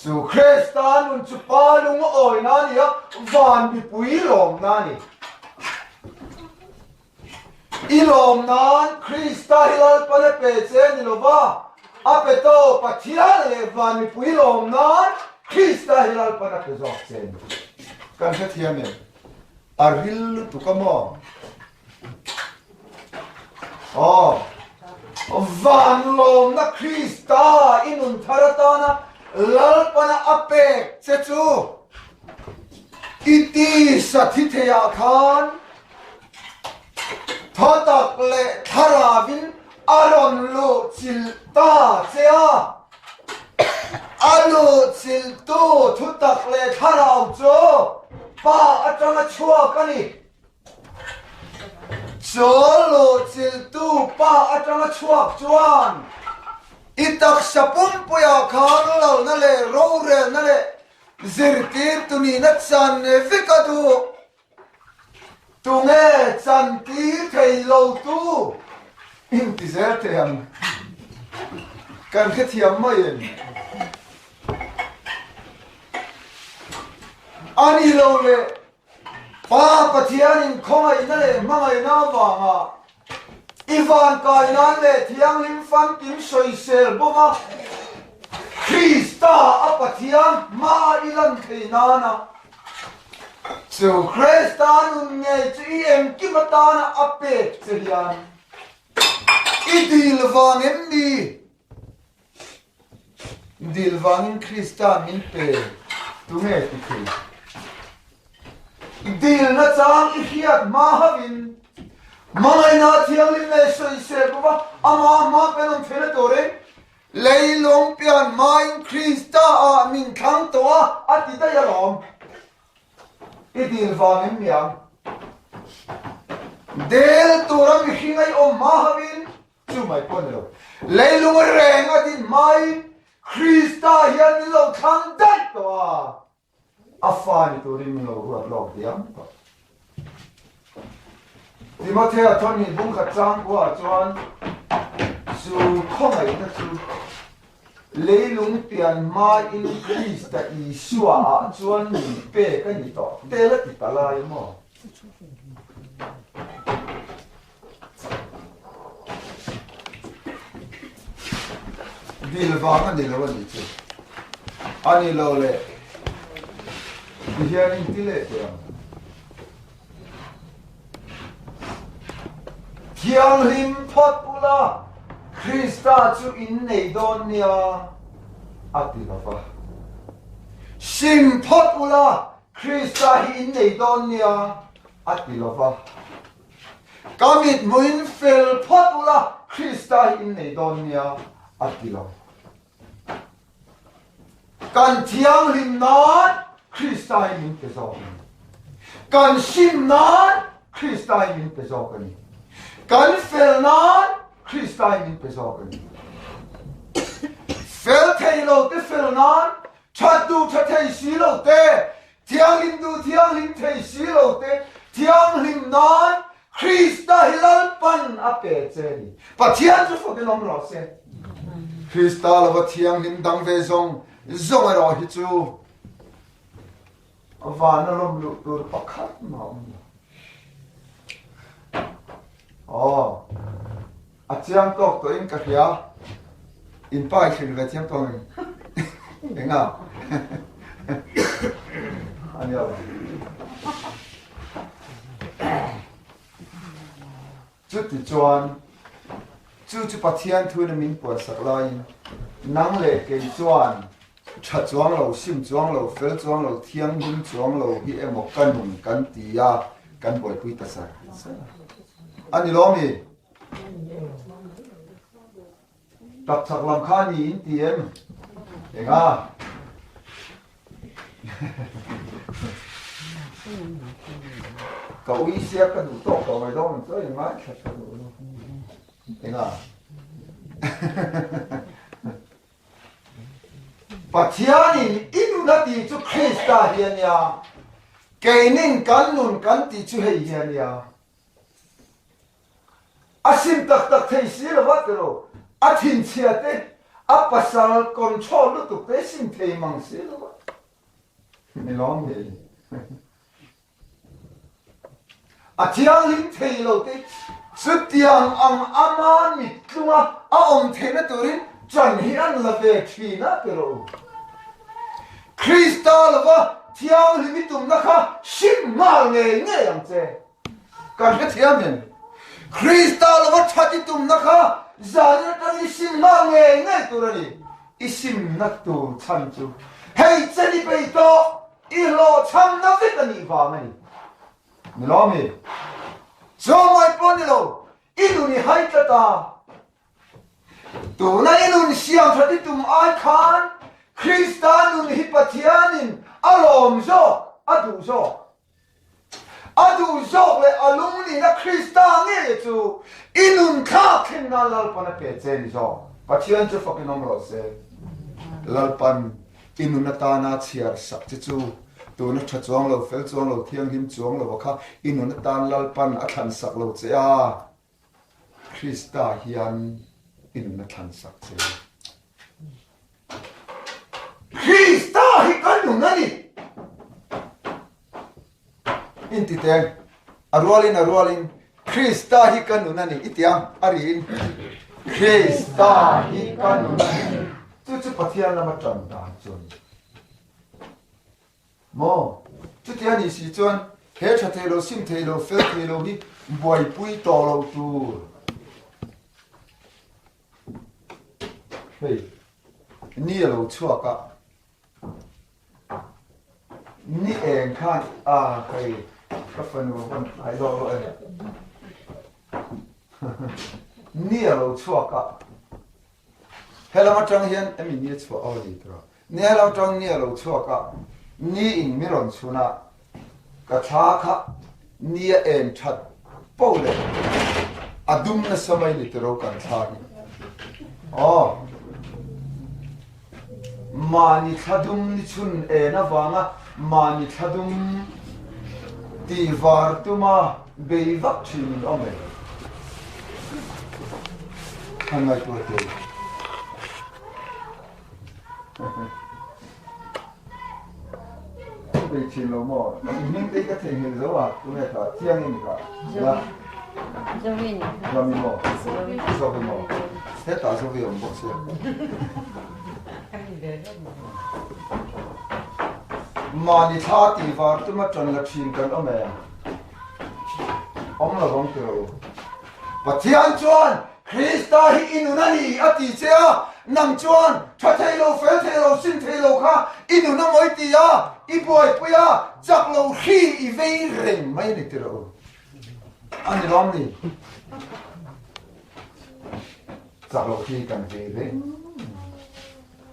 Chu Krista nun chu Pa lung awina a ni a, van mipui lawmna a ni. I lawm nan Krista hi Lalpan a pe che ni lova, a pe to Pathian leh van mipui lawm nan Krista hi Lalpan a pe zawk che ni. Kan hrethiam em? A ril lutuk a maw? Aw, van lawmna Krista i nun thar atana Lalpana a pek che chu i tisa thi theiah khan Thaw tak leh thlaravin a rawn luh chilh ta che a, a luh chilhtu thutak leh thlarau chu Pa atanga chhuak a ni. Chu luh chilhtu Pa atanga chhuak chuan i taksa pumpuiah khan lalna leh rorelna leh zirtirtu nihna chan vek a duh. Tunge chantir thei lo tu inti zel thei ang? Kan hrethiam mai em? A ni lo le, Pa Pathianin khawngaihna leh hmangaihna avanga i vankai nan leh thianghlim famkim sawisel bawk a, Krista a Pathian hma i lan thei nana Chu Krista nun ngei chu i engkim atana a pek che hian i dil vang em ni? Dil vangin Krista min pe tunge ti thei? Dilna chang i hriat hma hauhin hmangaihna thianghlim leh sawisel bawk a, amah hma pen awm theihna turin Leilung pian hmain Krista ah min thlang tawh a, a ti daih alawm. I dil vang em niang? Del tura mihring a i awm hma hauhin chu mai pawh a ni lo. Leilung reng a din hmain Krista hian min lo thlang daih tawh a. A fa ni turin min lo ruat lawk diam tawh. Timothea thawn nih bung khat changkua chuan chu khawngaihna chu leilung pian hmain Krista Isua ah chuan min pek a ni tawh tel a ti ta lai maw? Dil vang a ni lo a nih chu. A ni lo le. Ti hian in ti leh teh ang. Thianghlim phawt ula, Krista chu in nei dawn nia a ti lo va. Sim phawt ula, Krista hi in nei dawn nia a ti lo va. Ka mithmuhin fel phawt ula, Krista hi in nei dawn nia, a ti lo. Kan thianghlim nan Krista hi min pe zawk a ni. Kan sim nan Krista hi min pe zawk a ni. Kan fel nan Krista hi min pe zawk a ni. Fel thei lo te fel nan, that duh tha thei si lo te, thianghlim duh thianghlim thei si lo te thianghlim nan Krista hi Lalpan a pe che a ni. Pathian chu fakin awm rawh se. Krista lova thianghlim dang ve zawng zawng erawh hi chu Van a lawm luh tur pakhat mah a awm lo. Aw, a chiang tawk tawhin ka hria. In pa i hrilh ve chiang tawh em? Enga? A nia lo. Chutichuan, chu chu Pathian thuin a min puansak laiin, nang leh kei chuan tha chuang lo, sim chuang lo, fel chuang lo, thianghlim chuang lo hi emaw ka nun kan ti a, kan buaipui ta sar sar a. A ni lo mi? Tapchhak lam kha ni in ti em? Enga? Ka ui sia ka duh tawk tawh mai dawn chu in ngai thla tha duh lo. Enga? Pathianin i nun a tih chu Krista hi a nia, keinin kan nun kan tih chu hei hi a nia. A sim tak tak thei si lo va tiraw, a thinchhia te, a pasal control lutuk te sim thei mang si lo va. Mi lawm ngei. A thianghlim thei lo te, chutiang ang ama mittlunga a awm theihna turin chan hi an la ve thin a tiraw. Krista lova thianghlim i tumna kha sim nghal ngei ngei ang che. Kan hrethiam em? Krista lova that i tumna kha zanin atangin i sim nghal ngei ngei tur a ni. I simna tur chhan chu hei chen i bei tawh, i hlawhchhamna vek a nih vang a ni. Ni lo mi? Chawmai pawh ni lo, i nun i hai tlat a. Tuna i nun siam that i tum ai khan Krista nun hi Pathianin a lawm zawk, a duh zawk. A duh zawk leh a lungnihna Krista ngei chu i nun thlak thleng nan Lalpan a pe che ni zawk. Pathian chu fakin awm rawh se. Lalpan i nun atana chhiar sak che chu tuna tha chuang lo, fel chuang lo, thianghlim chuang lo a kha i nun atan Lalpan a thlan sak lo che a. Krista hian i nun a thlan sak che. Krista hi kan nun a ni. Inti teng, a rualin a rualin Krista hi ka nun a ni i ti ang, a riin Krista hi ka nun a ni. Chu chu Pathian lama tan dan chu a ni. Maw? Chuti a nih si chuan he tha thei lo, sim thei lo, fel thei lo hi buaipui tawh lo tur. Hei, ni a lo chhuak a, ni eng khan a hei ka fanu a vawn tlai lawk lawk e. Ni a lo chhuak a, helam atang hian emi ni a chhuah aw ni tura. Ni a lo tang ni a lo chhuak a, ni in mi rawn chhun a, ka thla kha ni a en that po leh a dum nasa mai ni tiro kan thla hi. Aw. Mahni thla dum ni chhun en avanga mahni thla dum tih var tuma bei vak thin in awm e. Han ngaihtuah teh. Bei thin lo maw? I hming te hi ka theihnghilh zo a, tunge kha? Thiang i ni kha? Nia. Zovi ni. Zovi maw? Zovi maw? Hetah Zovi a awm bawk sia. Mahni thla tih var tuma ṭan la ṭhin kan awm em? Awm lo vang tiraw u. Pathian chuan Krista hi i nun a ni a ti che a, nang chuan tha thei lo, fel thei lo, sim thei lo kha i nun a mawi ti a, i buaipui a, chak lo hri i vei reng mai a ni tirh u. A ni lawm ni? Chak lo hri kan vei reng.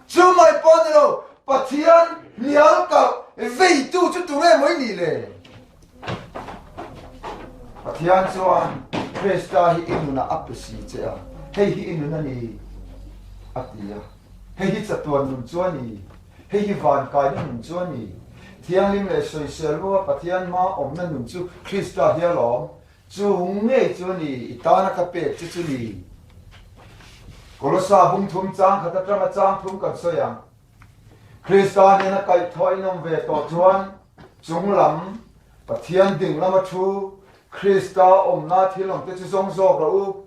Chu mai pawh a ni lo, Pathian hnial kalh veitu chu tunge mawi ni le? Pathian chuan Krista hi i nunah a pe si che a, hei hi i nun a ni, a ti a. Hei hi chatuan nun chu a ni, hei hi vankaina nun chu a ni. Thianghlim leh sawisel lua Pathian hma awmna nun chu Krista hi alawm. Chu ngei chu a ni, i tana ka pek che chu ni. Kolosa bung thum chang khat atanga chang thum kan sawi ang. Krista nena kaihthawh in awm ve tawh chuan chung lam Pathian ding lama thu Krista awmna thil awmte chu zawng zawk rawh u.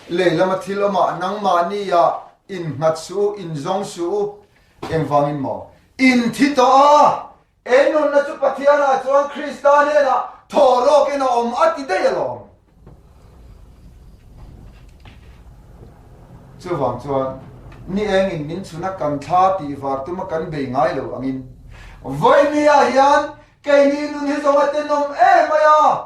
Lei lama thil awmah nangmahni ah innghat suh u, inzawng suh u. Engvangin maw? In thi tawh a! Eng nunna chu Pathianah chuan Krista hnenah thaw rawkin a awm a ti daih alawm. Chuvang chuan, ni engin min chhuna kan thla tih var tuma kan bei ngai lo angin, Vawinia hian keini nun hi zawng a tenawm em mai a!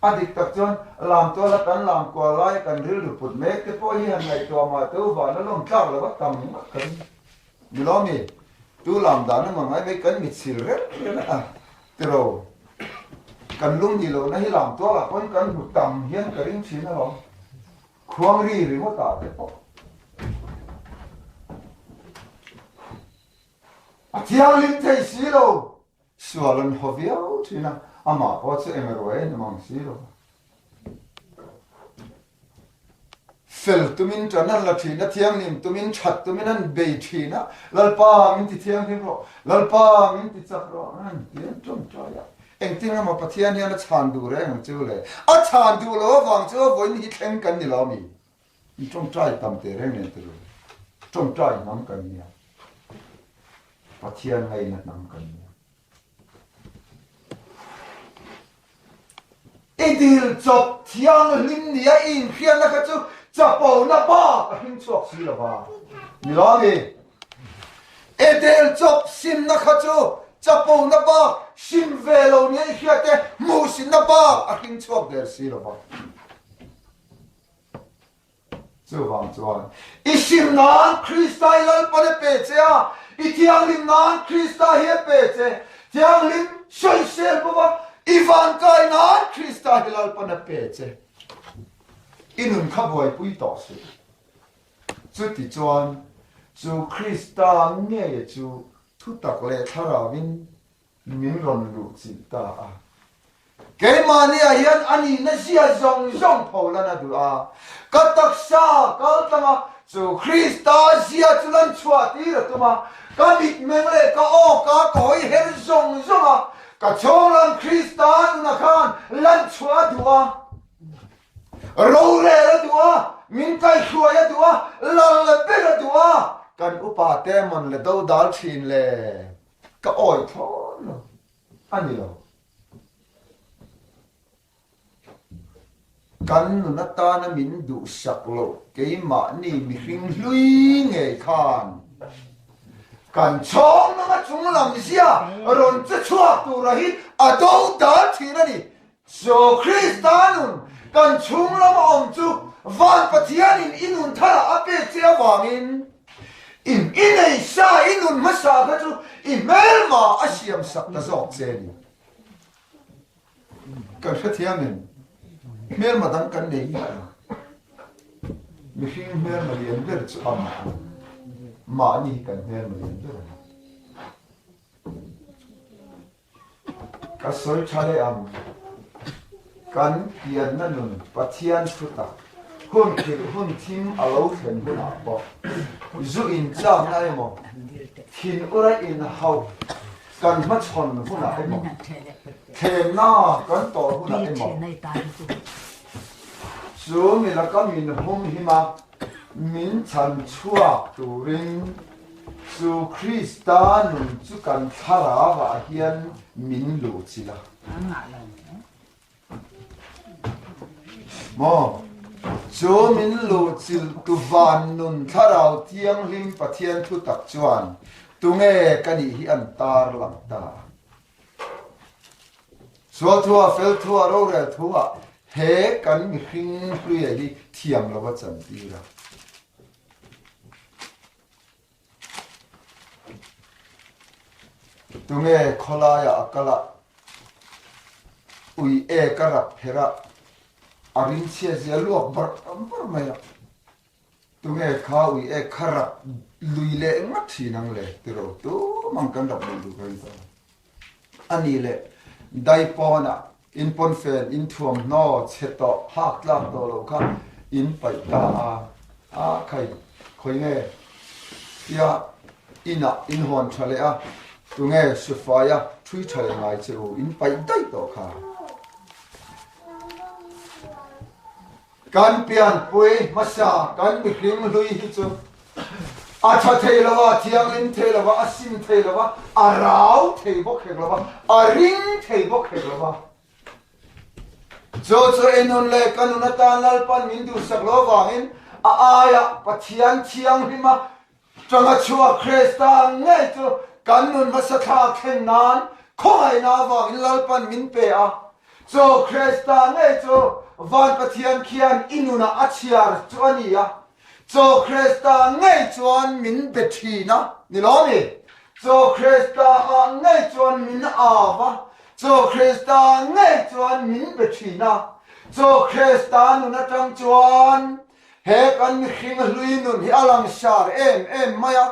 A dik tak chuan lamtuala kan lam kual laia kan rilru put mek te pawh hi han ngaihtuah mah teu vana lawm tlak lo a tam ngawt ka ring. Ni lo mi, tu lam dan emaw ngai mai kan mitsil reng reng a tiro. Kan lung ni lohna hi lamtualah pawn kan hmu tam hian ka ring thin alawm. Khuang ri ringawtah te pawh. A thianghlim thei si lo. Sual an haw viau thin a, amah pawh chu eng ruai a ni mang si lo. Fel tumin tan an la thin a, thianghlim tumin that tumin an bei thin a, Lalpa min ti thianghlim rawh, Lalpa min ti chak rawh an ti an tawngtai a. Engtin emaw Pathian hian a chhan duh reng ang chu le? A chhan duh lo avang chu a vawiin hi thleng kan ni lo mi? I tawngtai tam teh reng nen tilo, tawngtai hnam kan nia. Pathian ngaina hnam kan nia. I dil chawp thianghlim nia i inhriatna kha chu chapona bak a hring chhuak si lo va. Ni lo ami? I dil chawp simna kha chu chapona bak hrim ve lo nia i hriat te hmuhsinna bak a hring chhuak der si lo va. Chuvang chuan, i hrim nan Krista i Lalpan a pe che a, i thianghlim nan Krista hi a pe che, thianghlim sawisel bawk a, i vankai nan Krista hi Lalpan a pe che. I nun kha buaipui tawh suh. Chuti chuan, chu Krista ngeia chu thutak leh thlarauin Min rawn luh chilh ta a. Keimahniah hian a nihna zia zawng zawng pho lan a duh a. Ka taksa kal tlang a, chu Krista zia chu lan chhuah tir a tum a. Ka mitmeng leh ka aw ka ka hawi her zawng zawng a, ka chhawnglam Krista nuna khan lan chhuah a duh a. Rorel a duh a, min kaihruai a duh a, lal ber a duh a. Kan upa te mawn le dodal thin le. Ka awi thlawn lo a ni lo. Kan nun atana min duhsak loh keimahni mihring hlui ngei khan kan chhawng nanga chunglam zia rawn che chhuak tura hi a do dal thin a ni. Chu Krista nun kan chhung lama awm chu Van Pathianin i nun tharah a pek che avangin i i nei sa i nun hmasa kha chu i hmelma a siam sak ta zawk che a ni. Kan hrethiam em? Hmelma dang kan nei miah lo. Mihring hmelma lian ber chu amah a ni. Mahni hi kan hmelma lian ber a ni. Ka sawi tha leh ang. Kan pianna nun Pathian thu tak hun thilh hun thim a lo thlen hunah pawh zu inchakna emaw, thin ura inhauh kan hmachhawn hunah emaw, thlemna kan tawh hunah emaw, chu mi laka min humhim a, min chhan chhuak turin Chu Krista nun chu kan thlarauah hian min luh chilh a. Maw? Chu min luh chilh tu van nun thlarau thianghlim Pathian thu tak chuan tunge ka nih hi an tar lang ta. Sual thua, fel thua, rorel thua he kan mihring hluia hi thiam lova chantir a. Tunge khawlaiah a kal a? Ui e ka rap pherh a, a rinchhia zia luak barh barh mai a. Tunge kha ui e kha rap lui leh ngat thin ang le tiro tumang kan rap lui duh ka ring tawh lo. A ni le dai pawnah in pawnfen in thuamhnaw chhe tawh hak tlak tawh lo kha in paih ta a, a khai khawi nge tia inah in hawn tha leh a, tunge sufaia thui tha leh ngai che u in paih daih tawh kha. Kan pianpui hmasa kan mihring hlui hi chu a tha thei lo a, thianghlim thei lo a, a sim thei lo a, a rau thei bawk hek lo a, a ring thei bawk hek lo a. Chu chu i nun leh ka nun atan Lalpan min duhsak lo avangin a aiah Pathian thianghlima tanga chhuak Krista ngei chu kan nun hmasa thlak thleng nan khawngaihna avangin Lalpan min pe a. Chu Krista ngei chu van Pathian khian i nunah a chhiar chu a ni a. Chu Krista ngei chuan min be thin a, ni lo mi? Chu Krista ah ngei chuan min au a, chu Krista ngei chuan min be thin a. Chu Krista nun atang chuan He kan mihring hlui nun hi a langsar em em mai a,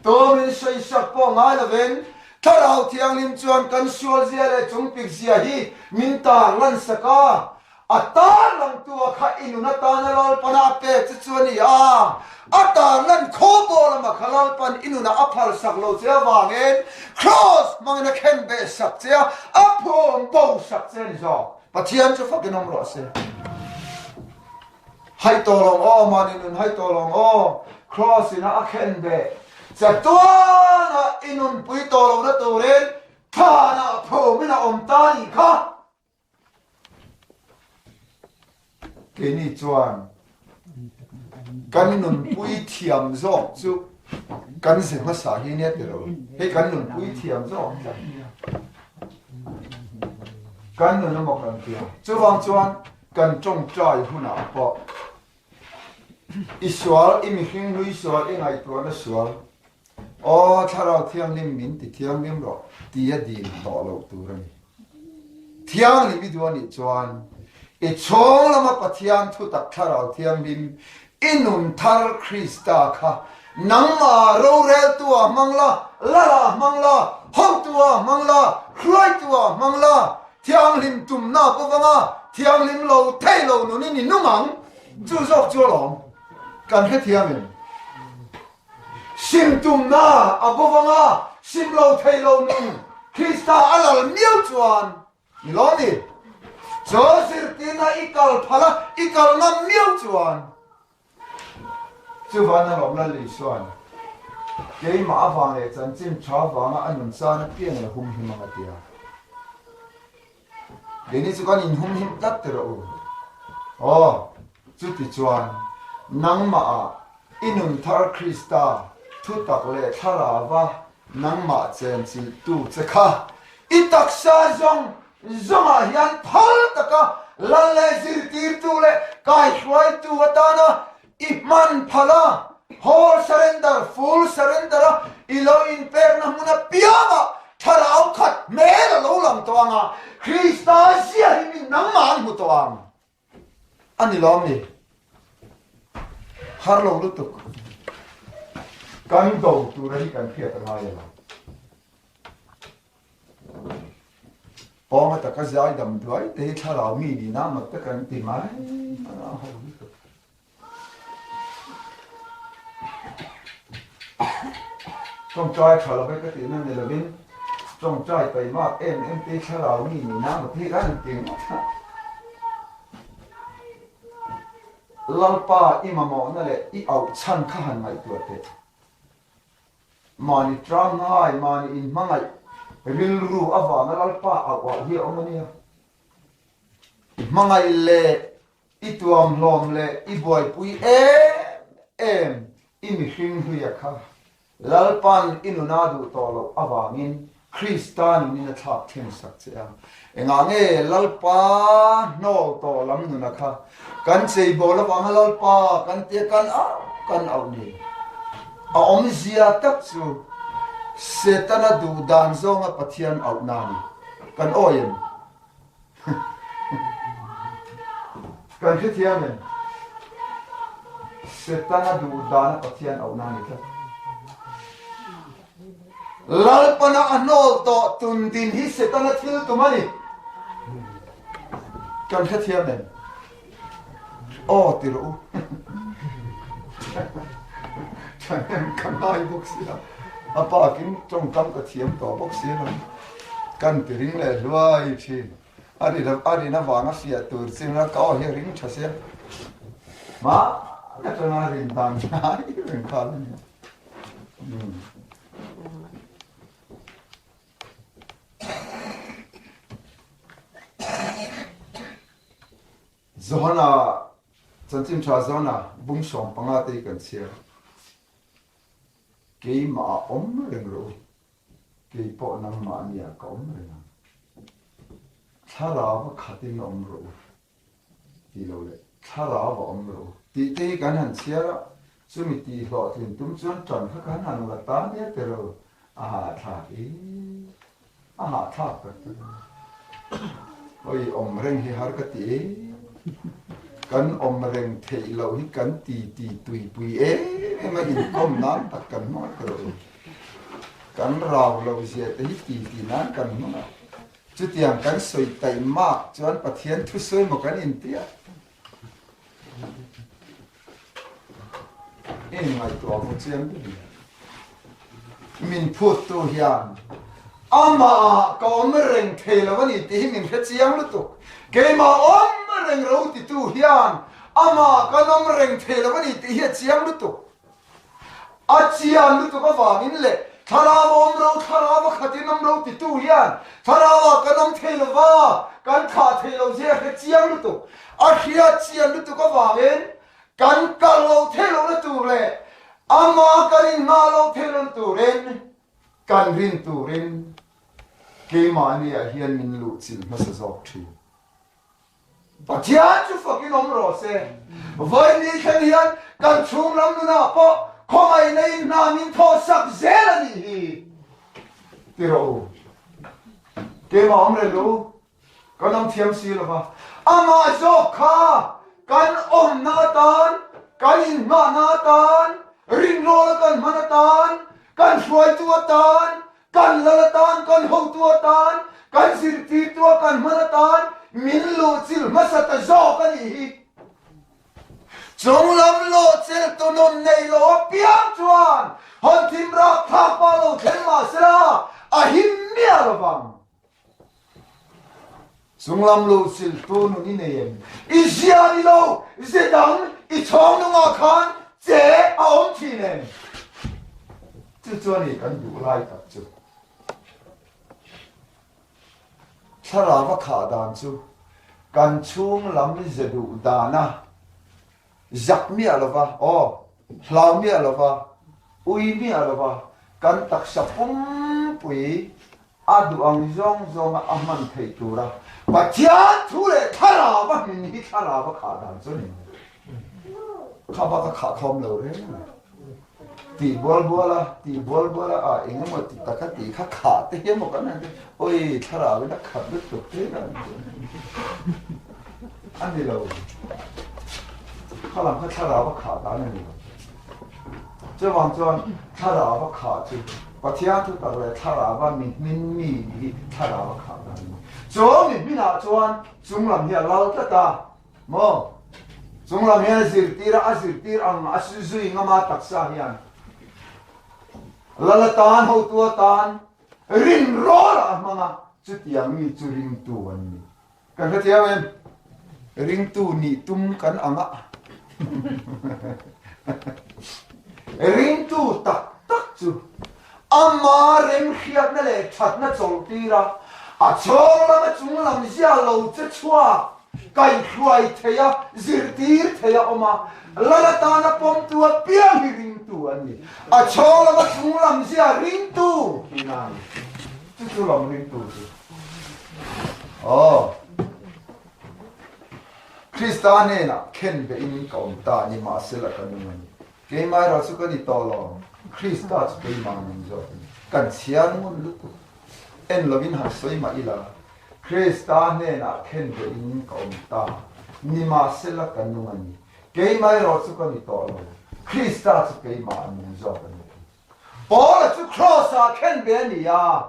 tumin sawisak pawh ngai lovin Thlarau Thianghlim chuan kan sualzia leh chungpikzia hi min tar lansak a, a tar langtu a kha i nun atana Lalpana a pek che chu a ni a, a tar lan khaw pawh lama kha Lalpan i nunah a phalsak lo che avangin Kraws hmangin a khen beh sak che a, a phum bo sak che a ni zawk. Pathian chu fakin awm rawh se. Hai tawh lawng aw, mahni nun hai tawh lawng aw, Kraws ina a khen beh chatuana i nunpui tawh lohna turin thlanah phumin a awm ta nih kha. Keini chuan kan nunpui thiam zawk chu kan ze hmasa hi nia ti lo, hei kan nunpui thiam zawk tlat nia. Kan nun emaw kan tia. Chuvang chuan Kan tawngtai hunah pawh i sual, i mihring hlui sual, i ngaihtuahna sual, Aw Thlarau Thianghlim min ti thianghlim rawh tia dil tawh loh tur a ni. Thianghlim i duh a nih chuan i chhawng lama Pathian thutak Thlarau Thianghlim i nun thar Krista kha nangmah roreltua hmang la, lala hmang la, hotua hmang la, hruaitua hmang la, Thianghlim tumna pawh vanga thianghlim lo thei lo nunin i nung ang, chu zawk chu alawm kan hrethiam em? Sim tumna a bo vanga sim lo thei lo nun Krista a lal miau chuan ni lo ni? Chaw zirtirna i kal phal a, i kal ngam miau chuan Chuvan a lawm Lal Isua'n keimah avang leh chanchin tha avanga a nun chan apiang la humhim ang a ti a. Keini chu kan inhumhim tlat ti rawh u. Aw, chuti chuan nangmah ah i nun thar Krista thutak leh thlarauva nangmah chenchilhtu che kha i taksa zawng Zawngah hian phal taka lal leh zirtirtu leh kaihruaitu atana i hman phal a, whole surrender, full surrender a i lo inpekna hmun apiangah thlarau khat hmel a lo lang tawh ang a, Krista zia hi min nangmah an hmu tawh ang. A ni lawm ni? Har lo lutuk. Kan do tura hi kan hriat a ngai elo. Pawnga taka zai dam duai te hi thlarau mi nihna mat te kan ti mai mai a ho lutuk. Tawngtai tha lo ve ka tihna ni lovin tawngtai taimak em em te hi thlarau mi nihna mat hi kan ti ngawt a. Lalpa i mamawhna leh i auh chhan kha han ngaihtuah teh. Mahni tlângngai, mahni inhmangaih rilru avânga Lalpa auh auh hi a awm a nia. I hmangaih leh i tuamhlawm leh i buaipui em em i mihring hluia kha Lalpa'n i nuna duh tawh loh avângin Krista nunin a thlâk thleng sak che a. Engah nge Lalpa hnawl tawh lam nuna kha kan cheibawl avânga Lalpa kan tia kan auh kan auh ni? A awmzia tak chu Setana duh dan zawnga Pathian auhna a ni. Kan awi em? Kan hrethiam em? Setana duh dana Pathian auhna a ni tlat. Lalpana a hnawl tawh tun din hi Setana thil tum a ni. Kan hrethiam em? Aw ti rawh u. Thahnem ka ngai bawk sia. A pakin tawngkam ka thiam tawh bawk sia lo. Kan ti ring leh hluai thin. A ri a rin avanga fiah tur chin a ka aw hi a ring tha sia. Hmana atanga rin dan ngai reng kha a ni. Johana chanchin tha Johana bung 15 te hi kan chhiar. Keimah a awm reng rawh u, kei pawh nangmah nia ka awm reng ang. Thlarau a khatin awm rawh u tih lo leh thlarau a awm rawh u tih te hi kan han chhiar a, chumi tih hlawhtlin tum chuan tan kha kan han la ta nia tiraw a hahthlak e. A hahthlak tak tak a ni. Hawi awm reng hi har ka ti e. Kan awm reng theih loh hi kan ti ti tuipui em em a inkawm nan tak kan hmang a tiraw. Kan rau loh zia te hi ti ti nan kan hmang a. Chutiang kan sawi taih mak chuan Pathian thusawi maw kan intia. I inngaihtuah vawk chiang deuh nia. Min phuttu hian amah ka awm reng thei lo a ni tih hi min hre chiang lutuk. Keimah awm reng ro titu hian amah kan awm reng thei lo a ni tih hi a chiang lutuk. A chian lutuk avangin leh Thlarau a awm ro, Thlarau a khatin awm ro titu hian Thlarauah kan awm thei lo va, kan thlah thei lo zia hre chiang lutuk. A hriat chian lutuk avangin kan kal lo thei lohna tur leh ama kan inngah lo thei lohna turin kan rin turin keimahniah hian min luhchilh hmasa zawk thin. Pathian chu fakin awm rawh se. Vawiin thleng hian kan chhung lam nunah pawh khawngaihna in hna min thawh sak zel a nih hi. Ti rawh u. Keimah awm reng rawh u. Kan awm thiam si lo va. Amah zawk kha kan awmna atan, kan inhmahna atan, rinrawla kan hman atan, kan hruaitu atan, Kan lal atan, kan hotu atan, kan zirtirtu a kan hman atan min luhchilh hmasa ta zawk a nih hi. Chunglam luhchilh tu nun nei lo apiang chuan hawn thim rapthlak pah lo thleng mah sela a him miah lo vang. Chunglam luhchilh tu nun i nei em? I zia ni lo, ze dang i chhawng nungah khan che a awm thin em? Chu chu a ni kan duh lai tak chu. Thlarau a khah dan chu kan chhung lam ze duh dana zak miah lova, aw, hlau miah lova, ui miah lova kan taksa pumpui a duh ang zawng zawnga a hman theih tura Pathian thu leh thlarau a hmin hi thlarau a khah dan chu a ni mai. Kha bak a khah khawm lo reng a ni. Tih bual bual a, tih bual bual a, ah eng emaw ti taka tih kha khah te hi emaw kan han ti, awi thlarau in a khat lutuk te ka han ti a ni lo. Kha lam kha thlarau a khah dan a ni lo. Chuvang chuan thlarau a khah chu Pathian thu tak leh thlarau a mi hmin mi nih hi thlarau a khah dan a ni. Chu mi hminah chuan chunglam hi a lal tlat a maw? Chunglam hian a zirtir a, a zirtir ang a zui ngam a taksa hian lal atan hotu atan rinrawl a hmang a, chutiang mi chu ringtu an ni. Kan hrethiam em? Ringtu nih tum kan ang a. Ringtu tak tak chu ama remhriatna leh thatna chawlhtir a, a chhawng lama chung lam zia lo che chhuak, kaihhruai thei a, zirtir thei a awm a, lal atana pawmtu apiang hi ringtu an ni. A chhawng lama chung lam zia ringtu tihna a ni. Chu chu lam ringtu chu. Aw. Krista hnenah khen behin ka awm ta ni mahsela ka nung a ni. Keimah erawh chu ka ni tawh lo, Krista chu keimah nung zawk a ni. Kan chhiar ngun lutuk. En lovin han sawi mah ila. Krista hnenah khen ve in ka awm ta. Nimahsela ka nung a ni. Keimah erawh chu ka ni tawh lo. Krista chu keimah a nung zawk a ni. Paula chu Kraws-ah khen ve a ni a.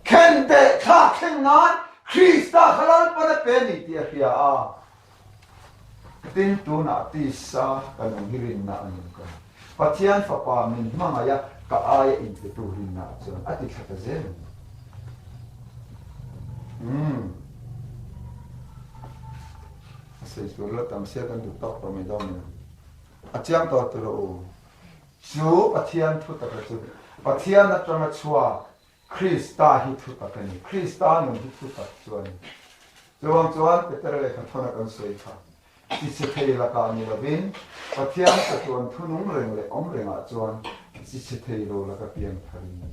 Khen beh thlak thleng nan Krista kha Lalpan a pe a ni tih a hria a. Tin, tunah tisa ka nung hi rinna a nung ka ni. Pathian Fapa min hmangaih a, ka aia inpetu rinna ah chuan a ti thla ta zel a ni. Umm. A sawi tur la tam sia kan duh tawk tawh mai dawn em? A chiang tawh tur a u. Chu Pathian thu taka chu Pathian atanga chhuak Krista hi thu tak a ni. Krista nun hi thu tak chu a ni. Chuvang chuan Petera lehkha thawna kan sawi kha chi chhe thei lakah ni lovin Pathian chatuan thu nung reng leh awm rengah chuan chi chhe thei lo laka piang thar in ni.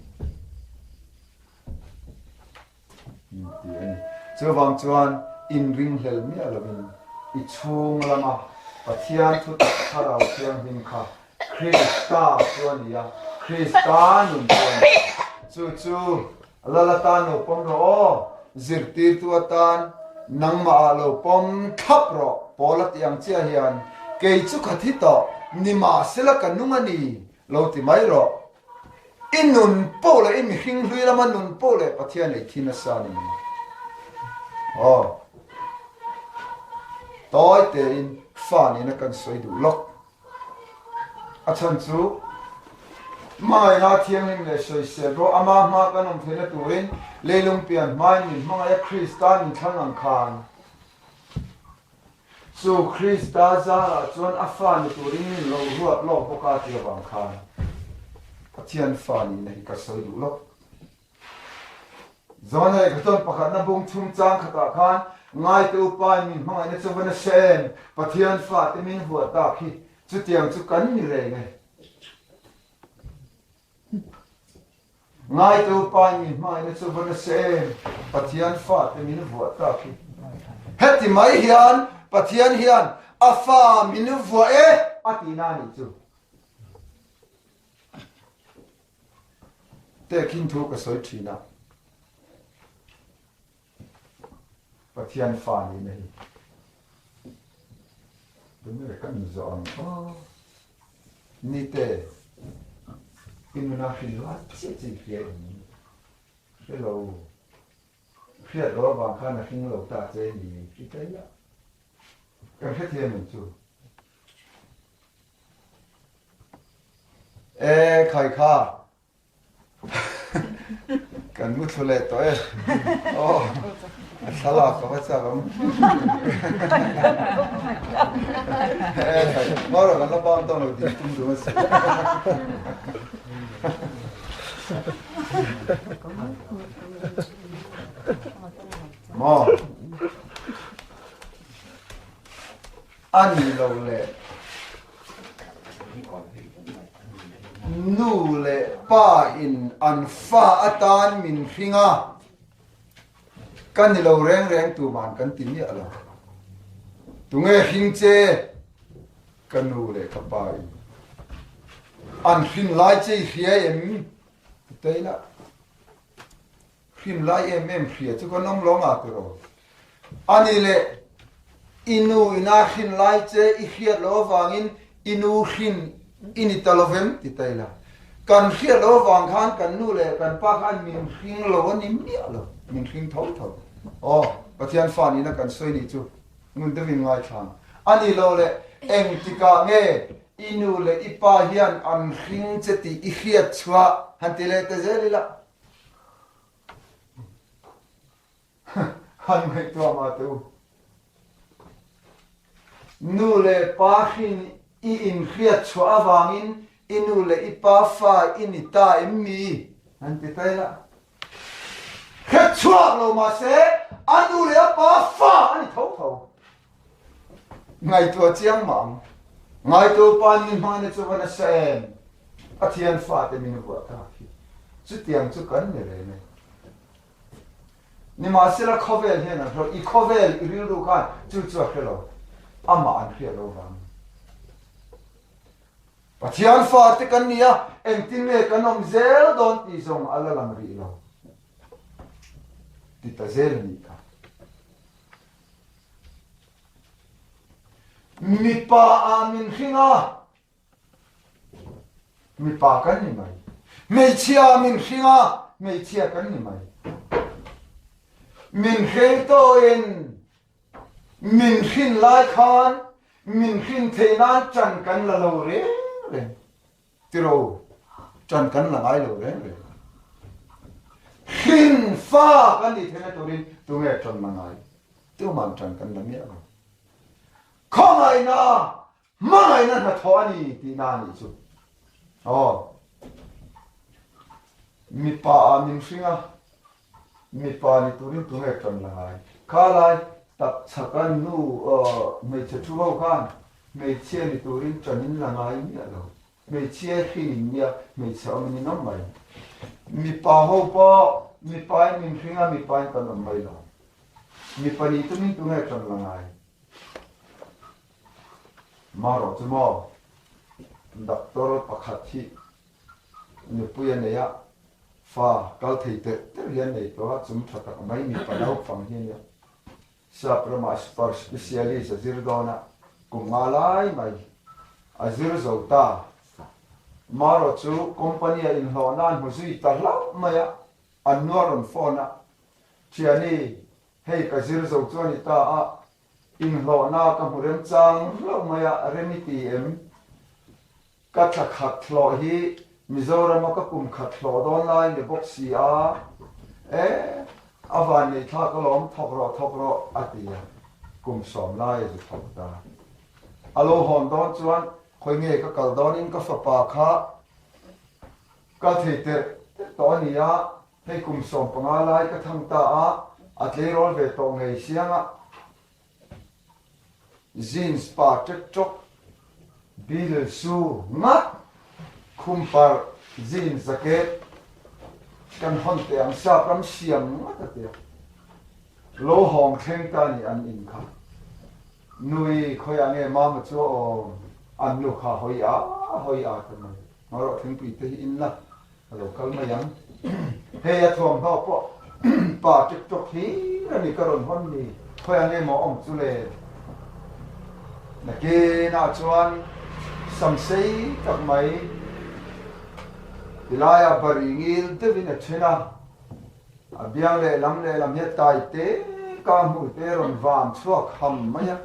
Min ti a ni. Chuvang chuan inringhlel miah lovin i chhung lama Pathian thutak Thlarau Thianghlim kha Krista chu a ni a, Krista nun chu a ni. Chu chu Lal atan lo pawm rawh aw, zirtirtu atan nangmah ah lo pawm thlap rawh, Paul a tih ang chiah hian, Kei chu ka thi tawh, nimahsela ka nung a ni, lo ti mai rawh. I nun poh leh i mihring hlui lama nun poh leh Pathian ei thi nasa a ni mai. Aw. Tawi tein fa nena kan sawi duh lawk. A chhan chu hmangaihna thianghlim leh sawisel pawh ama hma kan awm theihna turin leilung pian hmain min hmangaih a Krista min thlang ang khan. Chu Krista zarah chuan a fa ni turin min lo ruat lawk bawk a tih avang khan Pathian fa nihna hi ka sawi duh lawk. Zawn leh Khaton pakhatna bung chhung chang khatah khan Ngaite upain min hmangaihna chu va nasa em, Pathian fate min huah tak hi chutiang chu kan ni reng e. Ngaitu pa in min hmangaihna chu va nasa em, Pathian fate min vuah tak hi. Heti mai hian Pathian hian a fa min vuah e a tihna a nih chu. Tehkhin thu ka sawi thin a. Pathian fa nihna hi tunge kan inzawh ang aw. Nite i nuna hrin lai chiah chiah i hria em? Hre lo. Hriat loh avang khan a hring lo ta che ni i tlai a. Kan hrethiam em chu? E khai kha. Kan mu thlu leh tawh e. Aw, a thlalak ka va chak ang. Ngawrh kan la bang tawng lo ding tum tum a si. Maw? A ni lo le. Nu leh pa in an fa atan min hring a, ka ni lo reng reng tuman kan ti miah lo. Tunge hring che? Ka nu leh ka pa in an hrin lai che i hria em? Ti ta ila. Hrim lai em em hria chu kan awm lo nga tiraw? Ani leh i nu ina hrin lai che i hriat loh avangin i nu hrin i ni ta lovem ti ta ila. Kan hriat loh avang khan kan nu leh kan pa khan min hring lo a ni miah lo, min hring tho tho. Aw, Pathian fa nihna kan sawi nih chu ngun deuhin ngaithlang. Ani lo leh engtikah nge i nu leh i pa hian an hring che tih i hriat chhuah han ti leh ta zel ila. Han ngaihtuah mah teh u. Nu leh pa hrin i inhriat chhuah avangin i nu leh i pa fa i ni ta em mi? Han ti ta ila. Hret chhuak lo mahse a nu leh a pa fa a ni tho tho. Ngaihtuah chiang mah ang. Ngaitu pa ni hmana chu va nasa em? Pathian fate min vuah tak hi. Chutiang chu kan ni reng e. Nimahsela khawvel hian an hre lo. I khawvel, i rilru khan chu chu a hre lo. Amah an hriat lo vang. Pathian fate kan ni a, engtin nge kan awm zel dawn tih zawng a la lang rih lo. ti ta zel a nih kha. Mipa ah min hring a, mipa kan ni mai. Hmeichhia ah min hring a, hmeichhia kan ni mai. Min hreng tawhin min hrin lai khan min hrin thei nan ṭan kan la lo reng reng. Tiro, ṭan kan la ngai lo reng reng. Hrin fa kan nih theihna turin tunge ṭan la ngai? Tuman ṭan kan la miah lo. Khawngaihna, hmangaihna hnathawh a ni tihna a nih chu. Aw, mipa ah min hring a, mipa ni turin tunge ṭan la ngai? Kha lai tak chhaka nu hmeichhe thu ho khan Hmeichhia ni turin ṭan in la ngai miah lo. Hmeichhia hrin in nia, hmeichhe awm in in awm mai. Mipa ho pawh mipa in min hring a, mipa in kan awm mai lo. Mipa nih tumin tunge ṭan la ngai? Marawh chu maw, doctor pakhat hi nupui a nei a, fa kal thei terh terh hi an nei tawh a, chung ṭha tak mai mipa naupang hi a nia. Sap ramah super specialist a zir dawn a, kum nga lai mai a zir zo ta. Marawh chu company a inhlawh nan hmu zui ta hlauh mai a, an nu a rawn phone a, Thiani, hei ka zir zo chu a ni ta a, inhlawhna ka hmu remchang hlauh mai a, rem i ti em? Ka thla khat hlawh hi Mizorama ka kum khat hlawh dawn lai ni bawk si a, e, a vanneih thlak alawm, thawk rawh, thawk rawh, a ti a, kum sawm lai a zu thawk ta. A lo hawn dawn chuan khawi nge ka kal dawnin ka fapa kha ka thei terh terh tawh a ni a, hei kum 15 lai ka thang ta a, a tleirawl ve tawh ngei siang a, Jeans pa ṭek ṭawk, Beatles su ngat, khum parh, jeans jacket kan hawn teh ang sap ram siam ngat a tia. Lo hawng thleng ta nih an in kha. Nui khawiah nge mama chu a awm, an nu kha hawi a hawi a ta mai. Marawh thingpui te hi in la. A lo kal mai ang. Hei a thuamhnaw pawh pa ṭek ṭawk hlir a ni ka rawn hawn ni. Khawiah nge maw awm chu le? Nakinah chuan sam sei tak mai tilaiah bari ngil deuhin a ṭhen a, a biang lehlam lehlam hi a tai te ka hmuh te rawn vam chhuak ham mai a.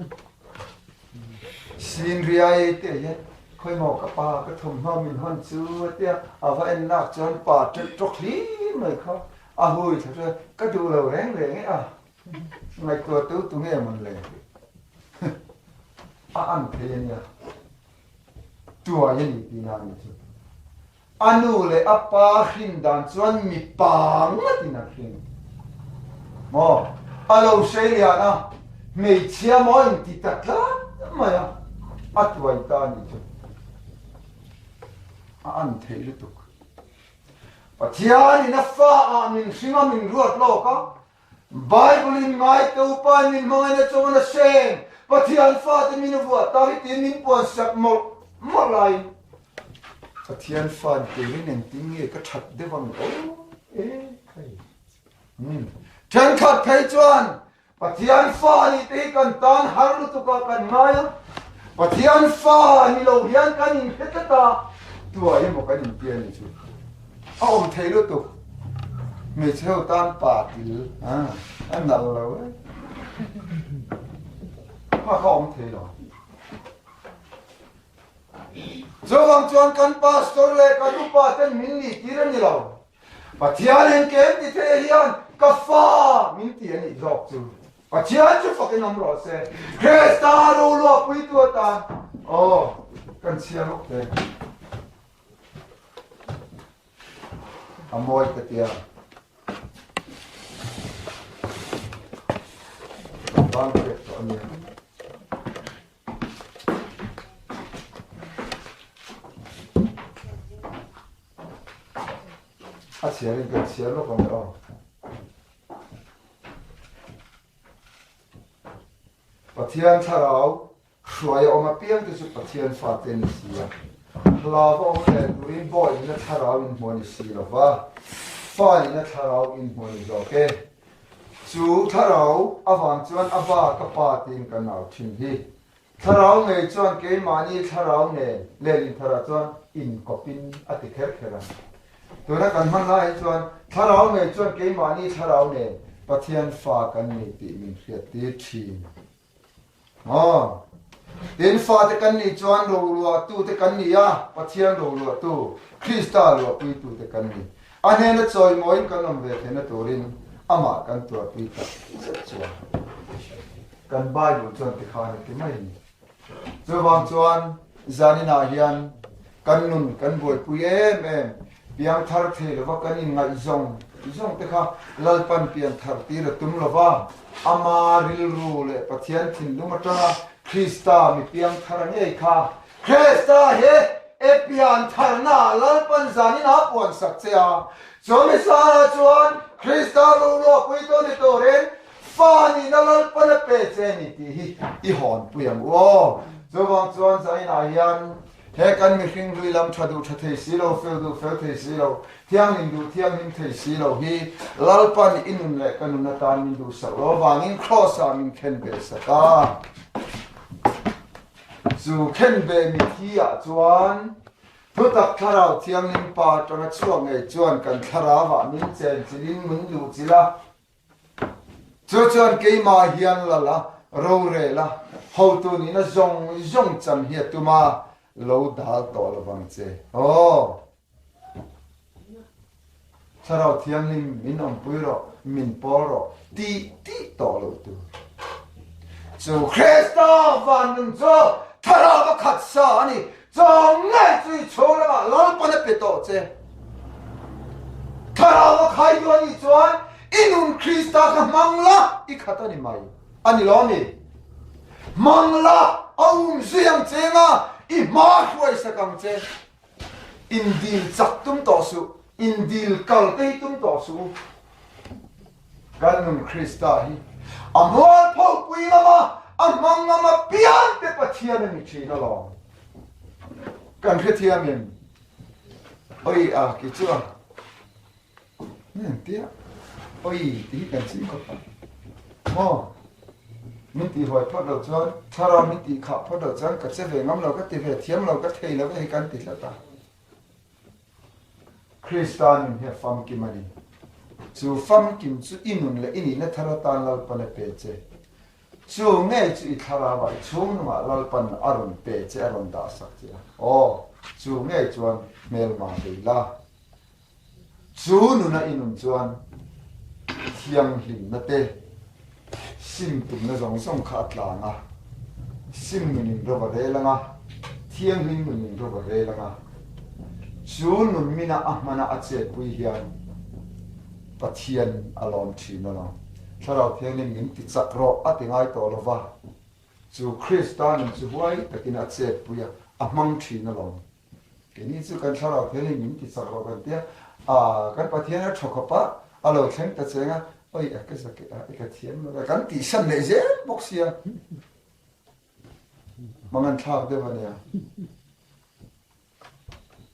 Sin riai te hian khawimaw ka pa ka thawmhnaw min hawn chu a tia, a va en lak chuan pa ṭek ṭawk hlim mai kha a hui thla chuan ka duh lo reng reng e a, ngaihtuah tu tu nge mawn le a an thei a nia, tuai a ni tihna a nih chu. A nu leh a pa hrin dan chuan mipa ngatin an hring. Maw? A lo hrei lian a, hmeichhia maw a inti ta tlat mai a, a tuai ta a nih chu. A an theih lutuk. Pathianin a fa ah min hring a, min ruat lawk a, Bible in ngai te upa in min hmangaihna chuan a seng, Pathian fate min vuah ta hi tiin min puan sak mawlh mawlh laiin Pathian fa ni turin engtin nge ka that deuh ang aw e khai. Thenkhat phei chuan Pathian fa nih te hi kan tan har lutuk ah kan ngai a, Pathian fa ni lo hian kan inhre tlat a, tuai emaw kan intia ni chu. A awm thei lutuk. Hmeichhe ho tan pa til a nal lo e. Kha kha awm thei lo. Chuvang chuan kan pastor leh kan upa ten min nih tir a ni lo. Pathian engkem ti thei hian ka fa min ti a nih zawk chu. Pathian chu fakin awm rawh se. Krista roluahpuitu atan aw kan chhiar lawk te. A mawi ka tia. Bang pek tawh a nia. A chhiarin kan chhiar lawk ang aw. Pathian thlarau Hruai a awm apiang te chu Pathian fate ni si a, hlauva awm leh turin bawi nina thlarau in hmuh a ni si lo va, fa nina thlarau in hmuh a ni zawk e. Chu Thlarau avang chuan Abba ka Pa tiin kan au thin hi. Thlarau ngei chuan keimahni Thlarau nen lehlin tharah chuan inkawpin a ti kher kher a. Tuna kan hman lai hi chuan Thlarau ngei chuan keimahni Thlarau nen Pathian fa kan ni tih min hriattir thin. Aw. Tin, fate kan nih chuan roluahtute kan ni a, Pathian roluahtu, Krista luahpuitute kan ni. A hnena chawimawiin kan awm ve theihna turin amah kan tuarpui tak zet chuan kan Bible chuan tikhan a ti mai a ni. Chuvang chuan zaninah hian kan nun kan buaipui em em, piangthar thei lova kan inngaihzawng zawng te kha Lalpan pianthar tir a tum lova, ama rilru leh Pathian thinlung atanga Krista mi piangthar a ngei kha Krista hi e piantharna ah Lalpan zaninah puan sak che a, chumi sanah chuan Krista ruruahpui tu ni turin Fa nihna Lalpan a pe che ni tih hi i hawnpui ang u aw. Chuvang chuan zainah hian he kan mihring hlui lam tha duh tha thei si lo, fel duh fel thei si lo, thianghlim duh thianghlim thei si lo hi Lalpan i nun leh ka nun atan min duhsak lo avangin Kraws-ah min khen ve sak a. Chu khen ve mithi ah chuan Thutak Thlarau Thianghlim Pa atanga chhuak ngei chuan kan thlarauah min chenchilhin min luhchilh a. Chu chuan keimah hian lal a, rorel a, hotu nihna zawng zawng chan hi a tum a, lo dal tawh lo vang che. Aw! Thlarau Thianghlim min awmpui rawh, min pawl rawh, tih tih tawh loh tur. Chu Krista van nun chu Thlarau a khat sa a ni. Chawng ngei chu i chhung lamah Lalpan a pe tawh che. Thlarau a khai duh a nih chuan i nun Krista kha hmang la i khat a ni mai. A ni lo mi? Hmang la, a um zui ang che nga i hma hruai sak ang che. Indil chak tum tawh suh, indil kal te hi tum tawh suh u. Kan nun Krista hi a mualphopui ngam a, a hmang ngam a pian te Pathian a ni thin alawm. Kan hrethiam em? Oi a ki chu a heng tia oi ti hi kan ching khawp a. Maw? Min ti huai phawt loh chuan thlarau min tih khah phawt loh chuan ka che ve ngam lo, ka ti ve thiam lo, ka thei lo ve hi kan ti tlat a. Krista nun hi a famkim a ni. Chu famkim chu i nun leh i nihna thar atan Lalpan a pe che. Chu ngei chu i thlarauah i chhungnungah Lalpan a rawn pe che, a rawn dahsak che a. Aw, chu ngei chuan hmelma bei la. Chu nuna i nun chuan thianghlimna te, sim tumna zawng zawng kha a tlang a, sim nunin ro a rel ang a, thianghlim nunin ro a rel ang a. Chu nun mina a hmana a chetpui hian Pathian a lawm thin alawm. Thlarau Thianghlim min ti chak rawh a ti ngai tawh lo va, chu Krista nun chu huai takin a chetpui a, a hmang thin alawm. Keini chu kan thlarau thianghlim min ti chak rawh kan tia, ah kan Pathian a thaw khawp a, a lo thleng ta cheng a, oi a ka zak a, i ka thiam lo a, kan tihsan leh zel bawk sia. Mangan thlak deuh a nia.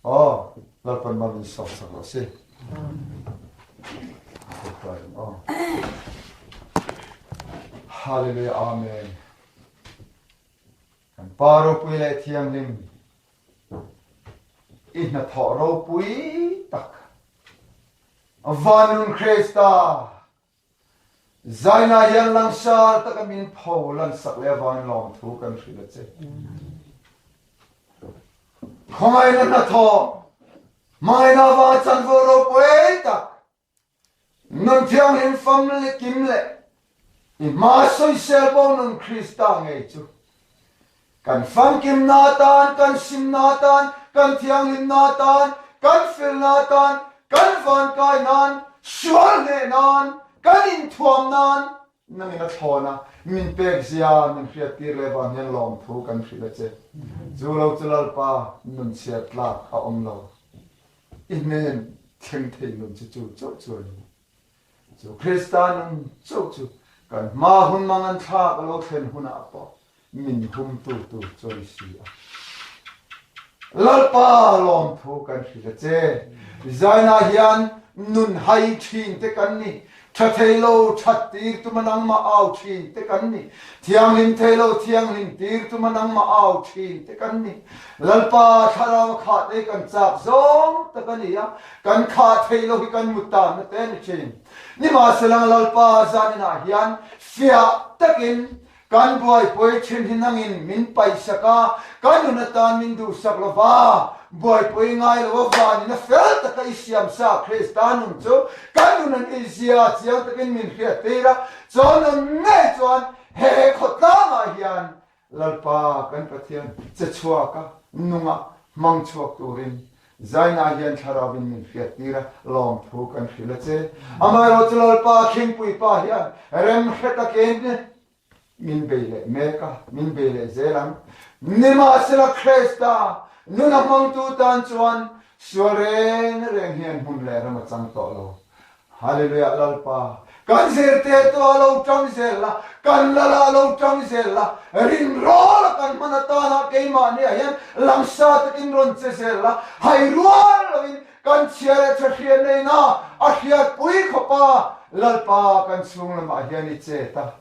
Aw, Lalpan mal min sawk sak rawh si. Hallelujah, Amen. Kan Pa ropui leh thianghlim, i hnathawh ropui tak, Vanun Krista zaina hian langsar taka min pho lansak leh avangin lawmthu kan hrilh a che. Khawngaihna hnathawh, hmangaihna avanga chanvo ropui tak, Nun thianghlim fam leh kim leh i hma sawisel bo nun Krista ngei chu kan famkimna atan, kan simna atan, kan thianghlimna atan, kan felna atan, kan vankai nan, sual hneh nan, kan inthuam nan nangin a thlawn a, min pek zia min hriattir leh vang hian lawmthu kan hrilh a che. Chu lo chu Lalpa nunchhiat tlak a awm lo. I hnen thleng thei nun chu chu chauh chu a ni. Chu Krista nun chauh chu kan hma hun mangan thlak a lo thlen hunah pawh min humtu tur chu a ni si a. Lalpa lawmthu kan hrilh a che. Zainah hian nun hai thin te kan ni. Tha thei lo that tir tuma nangmah au thin te kan ni. Thianghlim thei lo thianghlim tir tuma nangmah au thin te kan ni. Lalpa thlarau a khah te hi kan chak zawng tak a ni a, kan khah thei lo hi kan mut tanna te a ni thin. Nimahsela Lalpa zaninah hian fiah takin Kan buaipui thin hi nangin min paihsak a, ka nun atan min duhsak lo va, buaipui ngai lo avanin a fel taka i siamsa Krista nun chu ka nun an izia chiang takin min hriattir a, chaw nun ngei chuan he khawtlangah hian Lalpa kan Pathian che chhuak a, nunga hmang chhuak turin Zaina hian thlarauin min hriattir a, lawmthu kan hrilh a che. Amaherawhchu Lalpa Khingpui Pa hian rem hre takin min bei leh mek a, min bei leh zel ang. Nimahsela Krista nun a hmangtu tan chuan sual reng reng hian hmun leh ram a chang tawh lo. Hallelujah Lalpa kan zirte tu a lo tang zel la, kan lal ah lo tang zel la, rinrawl a kan hman atana keimahni ah hian langsa takin rawn che zel la, hai rual loin kan chhia leh tha hriat neina a hriatpui khawpa Lalpa kan chhung lamah hian i chet a,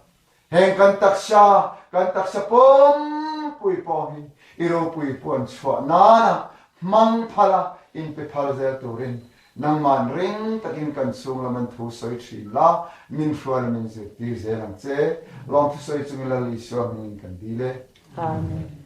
heng kan taksa kan taksa pawmpui pawh hi i ropui puan chhuah nana hmang phal a inpe phal zel turin Nangman ring takin kan chhung lam an thu sawi thin la, min hruai la min zirtir zel ang che. Lawmthu sawi chungin Lal Isua hmingin kan dil e. Amen.